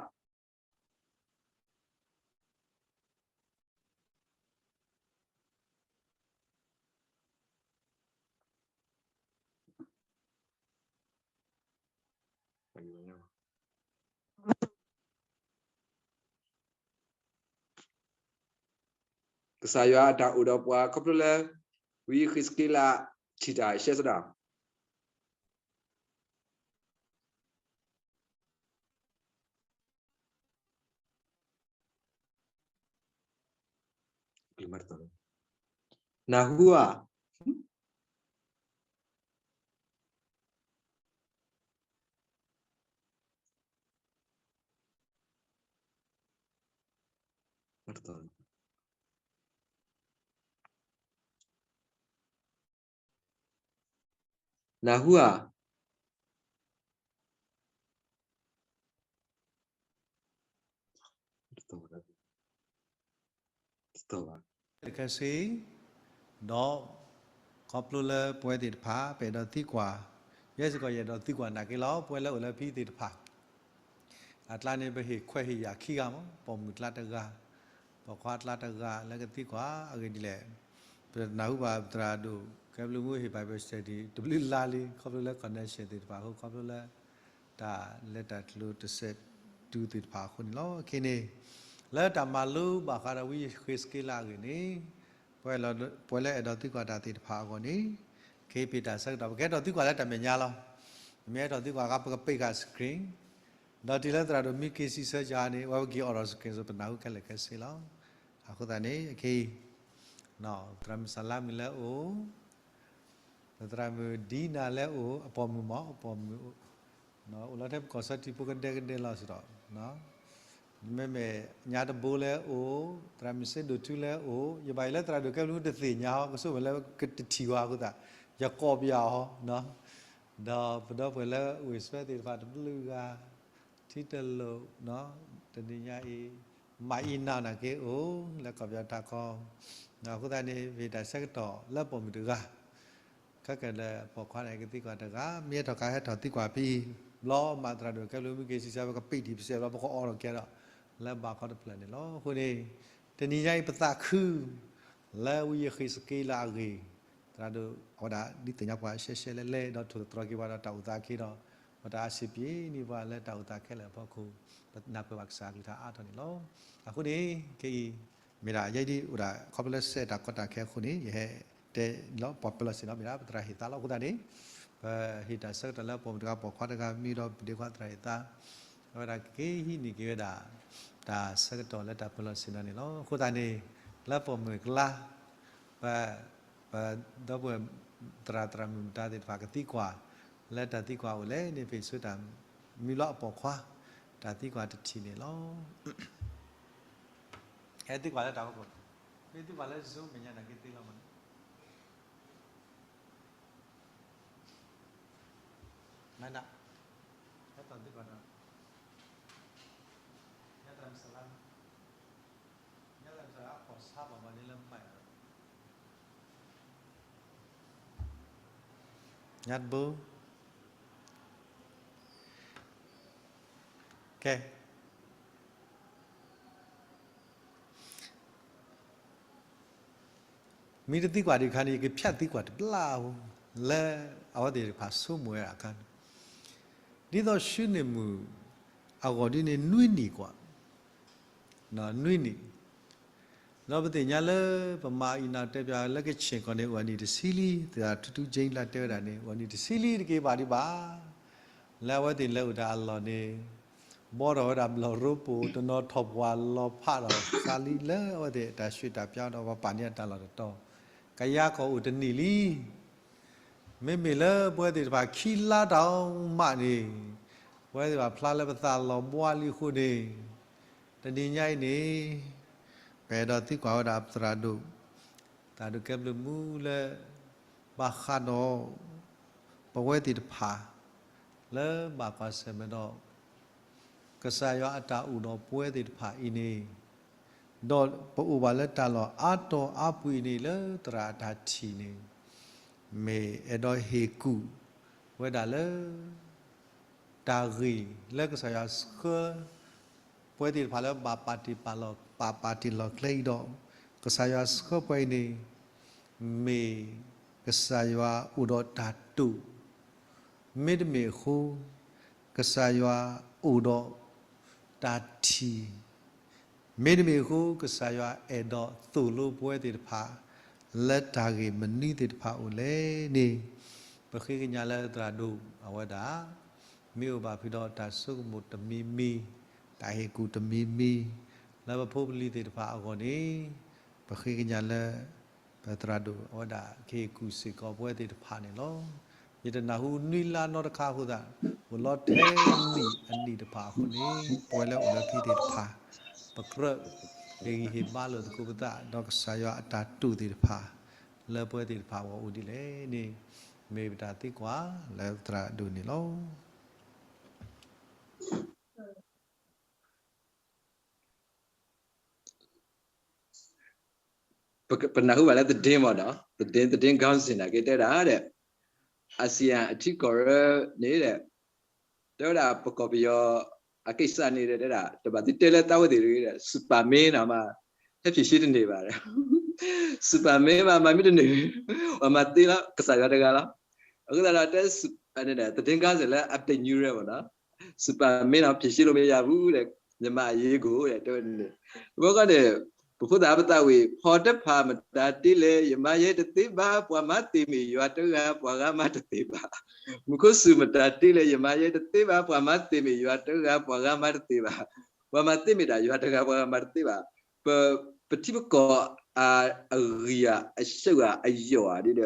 ကစၢ်ယွၤအတၢ်အိၣ်ဒီးပှၤခီဖျိလၢ ဝံယဃ့းစက့လး ထံၣ်တၢ်ရှဲစဒၣ် နၢ်ဟူဧါ. နၢ်ဟူဧါ. တဘၣ် ခဲဆ့, ဒီးခီဖျိလၢပဝဲသ့ၣ်တဖၣ် ပအဲၣ်ဒိးသံကွၢ်, ယဲစ့ၢ်ကီးယအဲၣ်ဒိးသံကွၢ်နာ်က့လီၤ. ပဝဲလၢအိၣ်လၢဖဲသ့ၣ်တဖၣ် အကျါန့ၣ် ပဟ့ၣ်ခွဲးဟ့ၣ်ယာ်ခံဂၤမး, ပိာ်မုၣ်ကျါတဂၤ, ပိာ်ခွါကျါတဂၤ လၢကသံကွၢ်အဂ့ၢ်ဒ်လဲၣ်. ပနၢ်ဟူဘၣ်ပသရၣ်ဒိၣ် ကဲဘျုးမူဟ့ၣ် Bible study တဘျုးလါလံ ခီဖျိလၢ connection သ့ၣ်တဖၣ်အဃိ ခီဖျိလၢ တၢ်လဲၤတၢ်ကျိၤတစဲးတူသ့ၣ်တဖၣ်အဃိန့ၣ်လီၤ. ခဲအံၤန့ၣ် လၢတၢ်မၤလိဘၣ်ဃးဒီးဝံယဃ့းစက့လးအဂ့ၢ်န့ၣ် ပဝဲလၢအဲၣ်ဒိးသံကွၢ်တၢ်သ့ၣ်တဖၣ်အဂီၢ်န့ၣ် ခဲအံၤဖဲတၢ်ဆၢကတီၢ် ပကဟဲထီၣ်သံကွၢ်လၢတၢ်မဲာ်ညါလီၤ. မ့ၢ်ဟဲထီၣ်သံကွၢ်အခါ ပကပ့ၢ်ဃာ် screen ဒီးတုၤလၢသရၣ်ဒိၣ်မံက့ၤစံးဆၢယၤန့ၣ် ဝဲပက့ၤအိးထီၣ် screen စ့ၢ် ပနၢ်ဟူခဲလၢာ်ခဲဆ့လီၤ. အဃိသတးန့ၣ် ခဲအံၤ သရၣ်မုၣ်စလါမုၣ်လၢအအိၣ် သရၣ်မုၣ်ဒံနၤလၢအအိၣ် အပိာ်မုၣ်မး အပိာ်မုၣ် အိၣ်လီၤထဲပကီၢ်စီထံဖိကဒဲကဒဲလီၤစ့ၢ်ဒီး မ့မ့ၢ်ညါတဘိလၢအအိၣ် သရၣ်မုၣ်စ့ဒိၣ်ထူလၢအအိၣ် ယဘၣ်အံၤလၢသရၣ်ဒိၣ်ကဲဘျုးမူတသ့ၣ်ညါဟီ ကဆိမိၣ်ဝဲလၢကတထံၣ်ဝဲအဃိသတး ယကိးပယၤအီၤ ဒီးပဒီပုၢ်ဝဲၢ်လၢအဝ့ၢ်စၢၤသ့ၣ်တဖၣ်တဘျုးဂၤ ထံတလိာ် တနံၤညါအံၤ မၤအံၤနၤနာ်က့အိၣ် လၢကီၢ်ပယီၤတၢ်ကီ အဃိသတးန့ၣ် မ့ၢ်တၢ်ဆၢကတီၢ်လၢပိာ်မုၣ်တဂၤ ခဲကနံၣ်ဒီးပိာ်ခွါန့ၣ်ကသံကွၢ်တဂၤ မ့ၢ်ဟဲထီၣ်ခါဟဲထီၣ်သံကွၢ်ဖဲအံၤ ဘျီမးသရၣ်ဒိၣ်ကဲဘျုးမူက့ၤစံးဆၢ ပကပ့ၢ်ဒံးပစဲးဘျီ ပကအိးထီၣ်ကဲဒီး လၢဘၣ်ခီတဖျၢၣ်န့ၣ်လီၤ. အဃိန့ၣ် တနံၤညါအံၤပသးခု လၢဝံယဃ့းစက့လးအဂ့ၢ် သရၣ်ဒိၣ်အဝဲဒၣ်ဒုးသ့ၣ်ညါပှၤရှဲရှဲလဲၣ်လဲၣ် ဒီးထိၣ်သတြီၤက့ၤပှၤဒီးတၢ်အိၣ်သးအခ့ဒီး ပတၢ်အါစံးပ့ၤန့ၢ်ပှၤလၢတၢ်အိၣ်သးခဲလၢာ်အဖီခိၣ် ပနၢ်ပၢၢ်ဘၣ်ကစၢ်အကလုၢ်ကထါအါထီၣ်န့ၣ်လီၤ. အဃိန့ၣ် ခဲအံၤ မ့ၢ်ဒၣ်ယဲဒ်အိၣ်ဒၣ်ခီဖျိလၢစဲးတၢ်ကီတၢ်ခဲအဃိန့ၣ် ယဟဲတဲလီၤပှၤပၢၤလီၢ်ဆ့ၣ်နီၤ မ့ၢ်ဒၣ်ပသရၣ်ဟ့ၣ်သါလီၤ. အဃိသတးန့ၣ် ပဟ့ၣ်တၢ်ဆၢကတီၢ်လၢပိာ်မုၣ်တဂၤပိာ်ခွါတဂၤ မ့ၢ်ဒီးပဒ့ခွါသရၣ်ဟ့ၣ်သါ အဝဲဒၣ်ကက့ၤဟံးန့ၢ်က့ၤဝဲဒၣ် တၢ်ဆၢကတီၢ်လၢတၢ်ပၢၤလီၢ်ဆ့ၣ်နီၤန့ၣ်လီၤ. အဃိသတးန့ၣ် လၢပိာ်မုၣ်အကျါ ပ ပဒီပုၢ်ဝဲၢ်သရၣ်သရၣ်မုၣ်မတၤသ့ၣ်တဖၣ်ကသံကွၢ် လၢတၢ်သံကွၢ်အိၣ်လဲၣ်န့ၣ် ဖဲဆိတၢ်မံလီၤအပိာ်ခွါ တၢ်သံကွၢ်တထံၣ်န့ၣ်လီၤ. ဟဲသံကွၢ်လၢတၢ်အိၣ်ဖှိၣ် မ့ၢ်သံကွၢ်လၢ Zoom မဲာ်ညါန့ၣ်ကသ့လီၤမးန့ၣ် မနၤ ဟဲထီၣ်သံကွၢ်ဒီး ညါတၢ်မစလါ ညါတၢ်မစလါအဖီၣ်ဆါဘၣ်ဘၣ်န့ၣ်လၢမၤအီၤ ညါတဘိ, ကဲ, မ့ၢ်တသံကွၢ်ဒံးအခါန့ၣ် ယကဖျါသံကွၢ်တဘျီအဃိ, လၢအဝဲသ့ၣ်တဖၣ်ဆိကမိၣ်ဝဲဒၣ်အခါန့ၣ်, ဒ်သိးဆူန့ၢ်မုၢ်အဂီၢ်ဒ်န့ၣ် နွံနံၣ်ကွၢ်, နွံနံၣ်, ဒီးပသ့ၣ်ညါလၢပမၤအံၤနၤတဲပၠးလၢကဆ့ၣ်ကီးန့ၣ် အိၣ်အနံၣ်တဆံလံ, သရၣ်ထူထူကၠ့လၢတဲဝဲဒၣ်န့ၣ် အိၣ်အနံၣ်တဆံလံတက့ၢ်ဘၣ်ဒံးဘၣ်, လၢအဝဲသ့ၣ်လဲၤအိၣ်တၢ်အလီၢ်န့ၣ် ဘီထီၣ်ဝဲဒၣ်ဘျီၣ်ရိပူၤ တနီၤထီၣ်ပှၢ်လီၤဖးဒီးသးလံ လၢအဝဲသ့ၣ်တၢ်ဆှၢတၢ်ပၠးဒီးပှၤပာ်န့ၢ်အတၢ်လီၢ်တတီၤ, ကယၤကီၢ်အိၣ်တနံၣ်လံ. မ့မ့ၢ်လၢပဝဲသ့ၣ်တဖၣ်ခံလါတၢ်အီၤမးန့ၣ်, ပဝဲသ့ၣ်တဖၣ်ဖျါလၢပသးလီၤဘှါလံအဃိန့ၣ်, တနံၤညါအံၤန့ၣ်, ပအဲၣ်ဒိးသံကွၢ်ဝဲဒၣ်ပသရၣ်ဒိၣ်, သရၣ်ဒိၣ်ကဲဘျုးမူလၢ ဘၣ်ဃးဒီး ပဝဲသ့ၣ်တဖၣ် လၢဘၣ်ကွၢ်ဆၢၣ်မဲာ်ဒီး ကစၢ်ယွၤအတၢ်အိၣ်ဒီးပဝဲသ့ၣ်တဖၣ်အံၤန့ၣ်, ဒီးပအိၣ်ဘၣ်လၢတၢ်လီၢ်အါတီၤအါပှဲၤအံၤန့ၣ် လၢသရၣ်အတၢ်ထံၣ်န့ၣ်, မ့ၢ်အဲၣ်ဒိးဟ့ၣ်ကူၣ်ဝဲဒၣ်လၢ တၢ်ဂ့ၢ်လၢကစၢ်ယွၤဆှၢ ပဝဲသ့ၣ်တဖၣ်လၢဘၣ်ပာ်တ့ၢ်ပာ်လီၤ ပာ်ပာ်တ့ၢ်လီၤကျဲအံၤဒီး, ကစၢ်ယွၤဆှၢပှၤအံၤန့ၣ်, မ့ၢ်ကစၢ်ယွၤအိၣ်ဒီးတၢ်တိာ်, မ့တမ့ၢ်အဃိ ကစၢ်ယွၤအိၣ်ဒီးတၢ်ထံၣ်, မ့တမ့ၢ်အဃိ ကစၢ်ယွၤအဲၣ်ဒိးသိၣ်လိပဝဲသ့ၣ်တဖၣ် လၢတၢ်ဂ့ၢ်မနုၤသ့ၣ်တဖၣ်အိၣ်လဲၣ်န့ၣ်, ပဃ့ကညးလၢသရၣ်ဒိၣ်အဝဲဒၣ် မ့ၢ်အိၣ်ဘၣ်ဖုးဒီးတၢ်ဆိကမိၣ်တမံၤမံၤ, တၢ်ဟ့ၣ်ကူၣ်တမံၤမံၤ လၢပဖိပလံၤသ့ၣ်တဖၣ်အဂီၢ်န့ၣ်, ပဃ့ကညးလၢ ပသရၣ်ဒိၣ်အဝဲဒၣ်ကဟ့ၣ်ကူၣ်စ့ၢ်ကီးပဝဲသ့ၣ်တဖၣ်န့ၣ်လီၤ. ယတနၢ်ဟူနွံလါနီတခါအဃိသတး, အိၣ်လီၤထဲနံၣ်အနံၣ်တဖၣ်အဃိန့ၣ်, ပဝဲလၢအိၣ်လၢခံသ့ၣ်တဖၣ်, ပကြၢးဟ့ၣ်ဂံၢ်ဟ့ၣ်ဘါလိာ်သကိးပသး ဒီးကစၢ်ယွၤအတၢ်တိာ်သ့ၣ်တဖၣ် လၢပဝဲသ့ၣ်တဖၣ်အဂီၢ်အိၣ်ဒ်လဲၣ်န့ၣ်, မ့ၢ်ပတၢ်သံကွၢ်လၢသရၣ်ဒိၣ်န့ၣ်လီၤ. ပနၢ်ဟူဘၣ်လၢသတင်းမ့ၢ်နီၤ, သတင်း, သတင်းခေါင်းစဉ်နာ်က့ တဲဝဲဒၣ်ဒီး အာဆီယံအထံကီၢ်ရၢန့ၣ်ဒီး တဲဝဲဒၣ်ပကီၢ်ပယီၤအကံၢ်စၢ်န့ၣ်ဒီး တဲဒၣ် တဘၣ်သုတဲလၢသးဝဲသ့ၣ်တဂ့ၤဒီး Superman နီၤမး, ဟဲဖြေရှင်းတနေပါဒီး Superman မး မၤမ့ၢ်တန့ၢ် ပှၤမၤသ့လီၤ ကစၢ်ယွၤတဂၤလီၤ. အဃိသတးဒီးတဲ သတင်းခေါင်းစဉ်လၢ အပ့ၤညူရၢမ့ၢ်နီၤ Superman နီၤ ဖြေရှင်းလို့မရဘူးတဲ့ မြန်မာ့အရေးကို တဲဝဲန့ၣ်, ဘၣ်ဃီန့ၣ် ပဖိသၣ်ပသးဝံၣ် ဖီတဖၣ်မတၤတ့လဲၣ် ယမါယဲတသ့ဘၣ် ပှၤမၤသ့မ့ၢ်ယွၤတဂၤ ပှၤဂၤမၤတသ့ဘၣ်. မူခိၣ်စူၤမတၤတ့လဲၣ် ယမါယဲတသ့ဘၣ် ပှၤမၤသ့မ့ၢ်ယွၤတဂၤ ပှၤဂၤမၤတသ့ဘၣ်. ပှၤမၤသ့မ့ၢ်ဒၣ်ယွၤတဂၤ ပှၤဂၤမၤတသ့ဘၣ်. ပ, ပထံပကီၢ်အဂံၢ်ဧါ အရှုံးဧါ အယိာ်ဧါ ဒ်ဒီး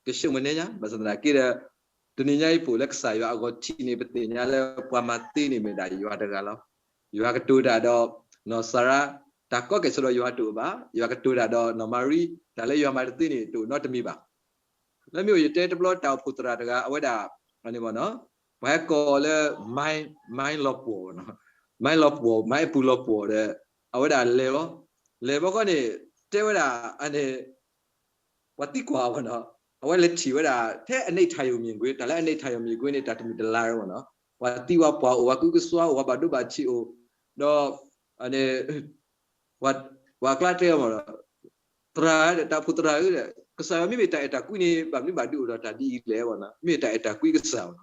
ကရှုံးမနဲညါ ဘၣ်ဆၣ်သနာ်က့ဒီး တနံၤညါအံၤ ပအိၣ်လၢကစၢ်ယွၤအဂီၢ်ထံးန့ၣ် ပသ့ၣ်ညါလၢ ပှၤမၤသ့န့ၣ်မ့ၢ်ဒၣ်ယွၤတဂၤလီၤ. ယွၤကတိၤတၢ်ဒီး နီၢ်စၤရါ တၢ်ကီကဲၣ်ဆိးဒီးယွၤတအိၣ်ဘၣ်. ယွၤကတိၤတၢ်ဒီးနီၢ်မၤရံ တၢ်လၢယွၤမၤတသ့န့ၣ် တအိၣ်နီတမံၤဘၣ်. လၢမ့ၢ်အိၣ်ယတဲတဘျီတၢ်အိၣ်ဖှိၣ်သရၣ်တဂၤ အဝဲဒၣ် ပှၤဟဲကိးအီၤလၢ မါလီၤပှီၢ်, မါလီၤပှီၢ် မါအပူၤလီၤပှီၢ်ဒီး အဝဲဒၣ်လဲၤလီၤ. လဲၤဘၣ်ဃီန့ၣ် တဲဝဲဒၣ် အန့ၣ် ပှၤသံကွၢ်အီၤနီၤ, အဝဲလဲၤထံၣ်ဝဲဒၣ် ထဲအနိဋ္ဌာရုံမြင်ကွင်း တၢ်လၢအနိဋ္ဌာရုံမြင်ကွင်းန့ၣ် တၢ်တမုာ်တလၤမ့ၢ်နီၤ, ပှၤသံဝဲပှၤအိၣ် ပှၤကူကစွါအိၣ် ပှၤဘၣ်ဒိဘၣ်ထံးအိၣ်, ဒီး ပှၤကျါတဲအီၤမ့ၢ်နီၤ, သရၣ်ဒီး တၢ်အိၣ်ဖှိၣ်သရၣ်ဧၢဒီး ကစၢ်ယွၤမ့မ့ၢ်တၢ်အဲၣ်တၢ်ကွံန့ၣ် ဘၣ်မနုၤဘၣ်ဒုးအိၣ်ဒီးတၢ်ဒ်အံၤလဲၣ်မ့ၢ်နီၤ, မ့ၢ်တၢ်အဲၣ်တၢ်ကွံကစၢ်မ့ၢ်နီ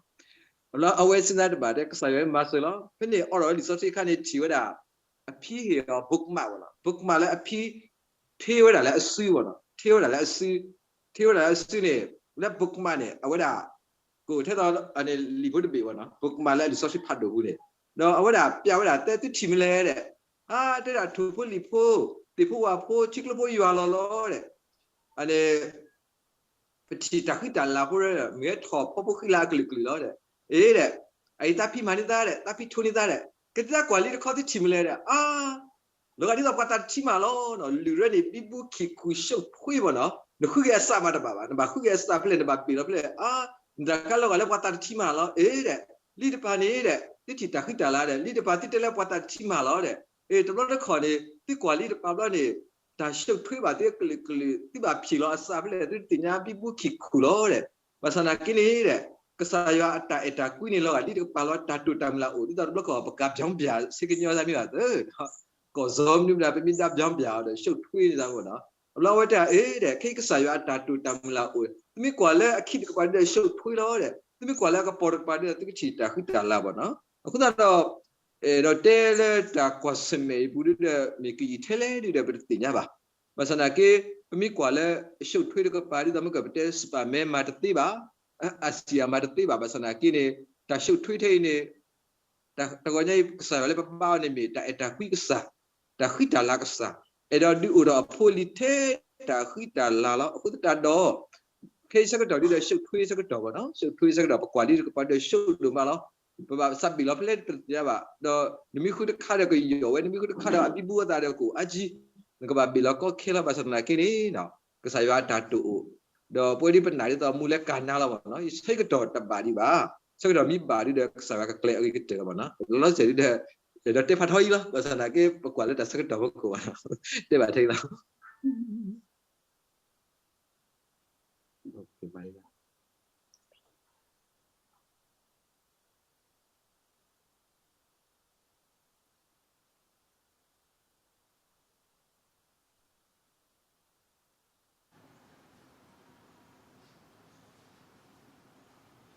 ၤ. လၢအဝဲစံးသးတဘၣ်တဲ ကစၢ်ယွၤမၤစၢၤလီၤ. ဖဲန့ၣ်အိးထီၣ်လံာ်စီဆှံအခါန့ၣ် ထံၣ်ဝဲဒၣ် အဖံဟ့ၣ်အီၤ bookmark မ့ၢ်နီၤ, bookmark လၢအဖံ ထ့ဝဲဒၣ်လၢအစုမ့ၢ်နီၤ, ထ့ဝဲဒၣ်လၢအစု, ထ့ဝဲဒၣ်လၢအစုန့ၣ် လၢ bookmark န့ၣ် အဝဲဒၣ် ကအိၣ်ထဲသိး လံာ်ဖိတဘ့ၣ်မ့ၢ်နီၤ, bookmark လၢအလံာ်စီဆှံဖးဒိၣ်ပူၤန့ၣ်, ဒီးအဝဲဒၣ်ပျးဝဲဒၣ် တဲသုထံၣ်မနုၤလဲၣ်ဒီး, အါ တဲဒၣ်ထိၣ်ဖိလံာ်ဖိ, သ့ၣ်ဖိဝၣ်ဖိ ထံကျိဖိယွၤလီၤလီၤဒီး, အန့ၣ် ပထံၣ်တၢ်ဃံတၢ်လၤဖိဒီး မ့ၢ်ဟဲထီၣ်ဖီဖိဃံလၤအကလုာ်ကလုာ်လီၤဒီး, အ့ဒီး, အအံၤသးဖံမၤန့ၢ်သးဒီး သးဖံထိန့ၢ်သးဒီး ကသးကွၢ်လံတခီသုထံၣ်မနုၤလဲၣ်ဒီး, အါ လီၤဂာ်ဒ်သိးပှၤသးတထံၣ်မးလီၤနီၤ, လုၢ်ရဲန့ၣ် ဘံဘူခံၣ်ခူၣ်ရှုပ်ထွေးမ့ၢ်နီၤ, နဃုက့ၤအစၢ်မးတဘၣ်ဘၣ်, နဘၣ်ဃုက့ၤအစၢ်ဖဲလဲၣ် နဘၣ်ပ့ၢ်လီၤဖဲလဲၣ်, အါ နတၢ်ခါလီၤဂာ်လၢပှၤသးတထံၣ်မးလီၤ, အ့ဒီး, လံာ်တဖၣ်န့ၣ်ဒီး သုထံၣ်တၢ်ဃံတၢ်လၤဒီး လံာ်တဖၣ်သုတဲလၢပှၤသးတထံၣ်မးလီၤဒီး, အ့ တဘျီတခီၣ်န့ၣ် သုကွၢ်လံာ်တဖၣ်ဘျီန့ၣ် တၢ်ရှုပ်ထွေးဘၣ်သုအကလုာ်ကလုာ် သုဘၣ်ဖံးလီၤအစၢ်ဖဲလဲၣ် သုတသ့ၣ်ညါဘံဘူခံၣ်ခူၣ်လီၤဒီး ဘၣ်ဆၣ်သနာ်က့န့ၣ်ဒီး ကစၢ်ယွၤအတၢ်အဲၣ်တၢ်ကွံန့ၣ် လီၤဂာ်ဒ်တကပၤလီၤ တၢ်တိာ်တၢ်မုၢ်လၢ်အိၣ် ဒ်သိးတဘျီကီး ပကၤပၠီပၠး ဆ့ကညီသးမ့ၢ်ဘၣ်သၢ ကီၢ်စီမနုၤမတၤ ပမ့ၢ်ဒါပၠီပၠးအီၤဒီး ရှုပ်ထွေးန့ၢ်သးမ့ၢ်နီၤ. အဘျီအဝဲတဲအီၤဒီး ခဲအံၤကစၢ်ယွၤအတၢ်တိာ်တၢ်မုၢ်လၢ်အိၣ် သုမ့ၢ်ကွၢ်လၢအခံးတကပၤဒီး ရှုပ်ထွေးလီၤဒီး သုမ့ၢ်ကွၢ်လၢအကပီၤတကပၤဒီး သုကထံၣ်တၢ်ဃံတၢ်လၤဘၣ်နီၤ. အဃိသတးဒီး အဲၣ်ဒိးတဲလၢတၢ်ကွၢ်ဆၢၣ်မဲာ်အံၤပူၤဒုဒီး မ့ၢ်ကယံာ်ထဲလဲၣ်ဒုဒီး ပတသ့ၣ်ညါဘၣ်. ဘၣ်ဆၣ်သနာ်က့ ပမ့ၢ်ကွၢ်လၢ ရှုပ်ထွေးတကပၤ ဒ်သိးမ့ၢ်ကပတဲ Superman မၤတသ့ဘၣ်, အစံၣ်အမၤတသ့ဘၣ်. ဘၣ်ဆၣ်သနာ်က့န့ၣ် တၢ်ရှုပ်ထွေးထဲအံၤန့ၣ် တဂီၤညါအံၤ ကစၢ်ယွၤလၢပဘါအီၤန့ၣ်မ့ၢ် တၢ်အဲၣ်တၢ်ကွံကစၢ်, တၢ်ဃံတၢ်လၤကစၢ်, အဲၣ်ဒိးဒုးအိၣ်ထီၣ်အဖိအလံၤထဲတၢ်ဃံတၢ်လၤလီၤ. အဃိသတးဒီး ခဲအံၤဆၢကတီၢ်ဒုဒီး ရှုပ်ထွေးဆၢကတီၢ်ဘၣ်နီၤ, ရှုပ်ထွေးဆၢကတီၢ် ပကွၢ်လံတကပၤဒီး ရှုပ်ဒိၣ်မးလီၤ. ပဘၣ်သးဘ့ၣ်လီၤဖဲလဲၣ်တသ့ၣ်ညါဘၣ်, ဒီးနမံၤဃုတခါဒီးကယီၢ်ဝဲ, နမံၤဃုတခါဒီးအဘံဘူအသးဒီးကအိၣ်အါကံ, နကဘၣ်ဘ့ၣ်လီၤကီခဲလီၤ. ဘၣ်ဆၣ်သနာ်က့န့ၣ် ကစၢ်ယွၤအတၢ်တိာ်အိၣ်, ဒီးပဝဲဒ်ပနာ်ဒ်သိးမူလၢကၤနါလီၤဘၣ်နီၤ, ယဆၢကတီၢ်တဘၣ်ဒံးဘၣ်, ဆၢကတီၢ်မ့ၢ်ဘၣ်ဒုဒီး ကစၢ်ယွၤကကျဲၤအဂ့ၤကတၢၢ်လီၤဘၣ်နီၤ. လီၤစဲၤဒုဒီး ဒီးတဲဖးထီအံၤလီၤ. ဘၣ်ဆၣ်သနာ်က့ ပကွၢ်လၢတၢ်ဆၢကတီၢ်ဖီခိၣ်ဘၣ်နီၤ, တဲဘၣ်ထဲလီၤ.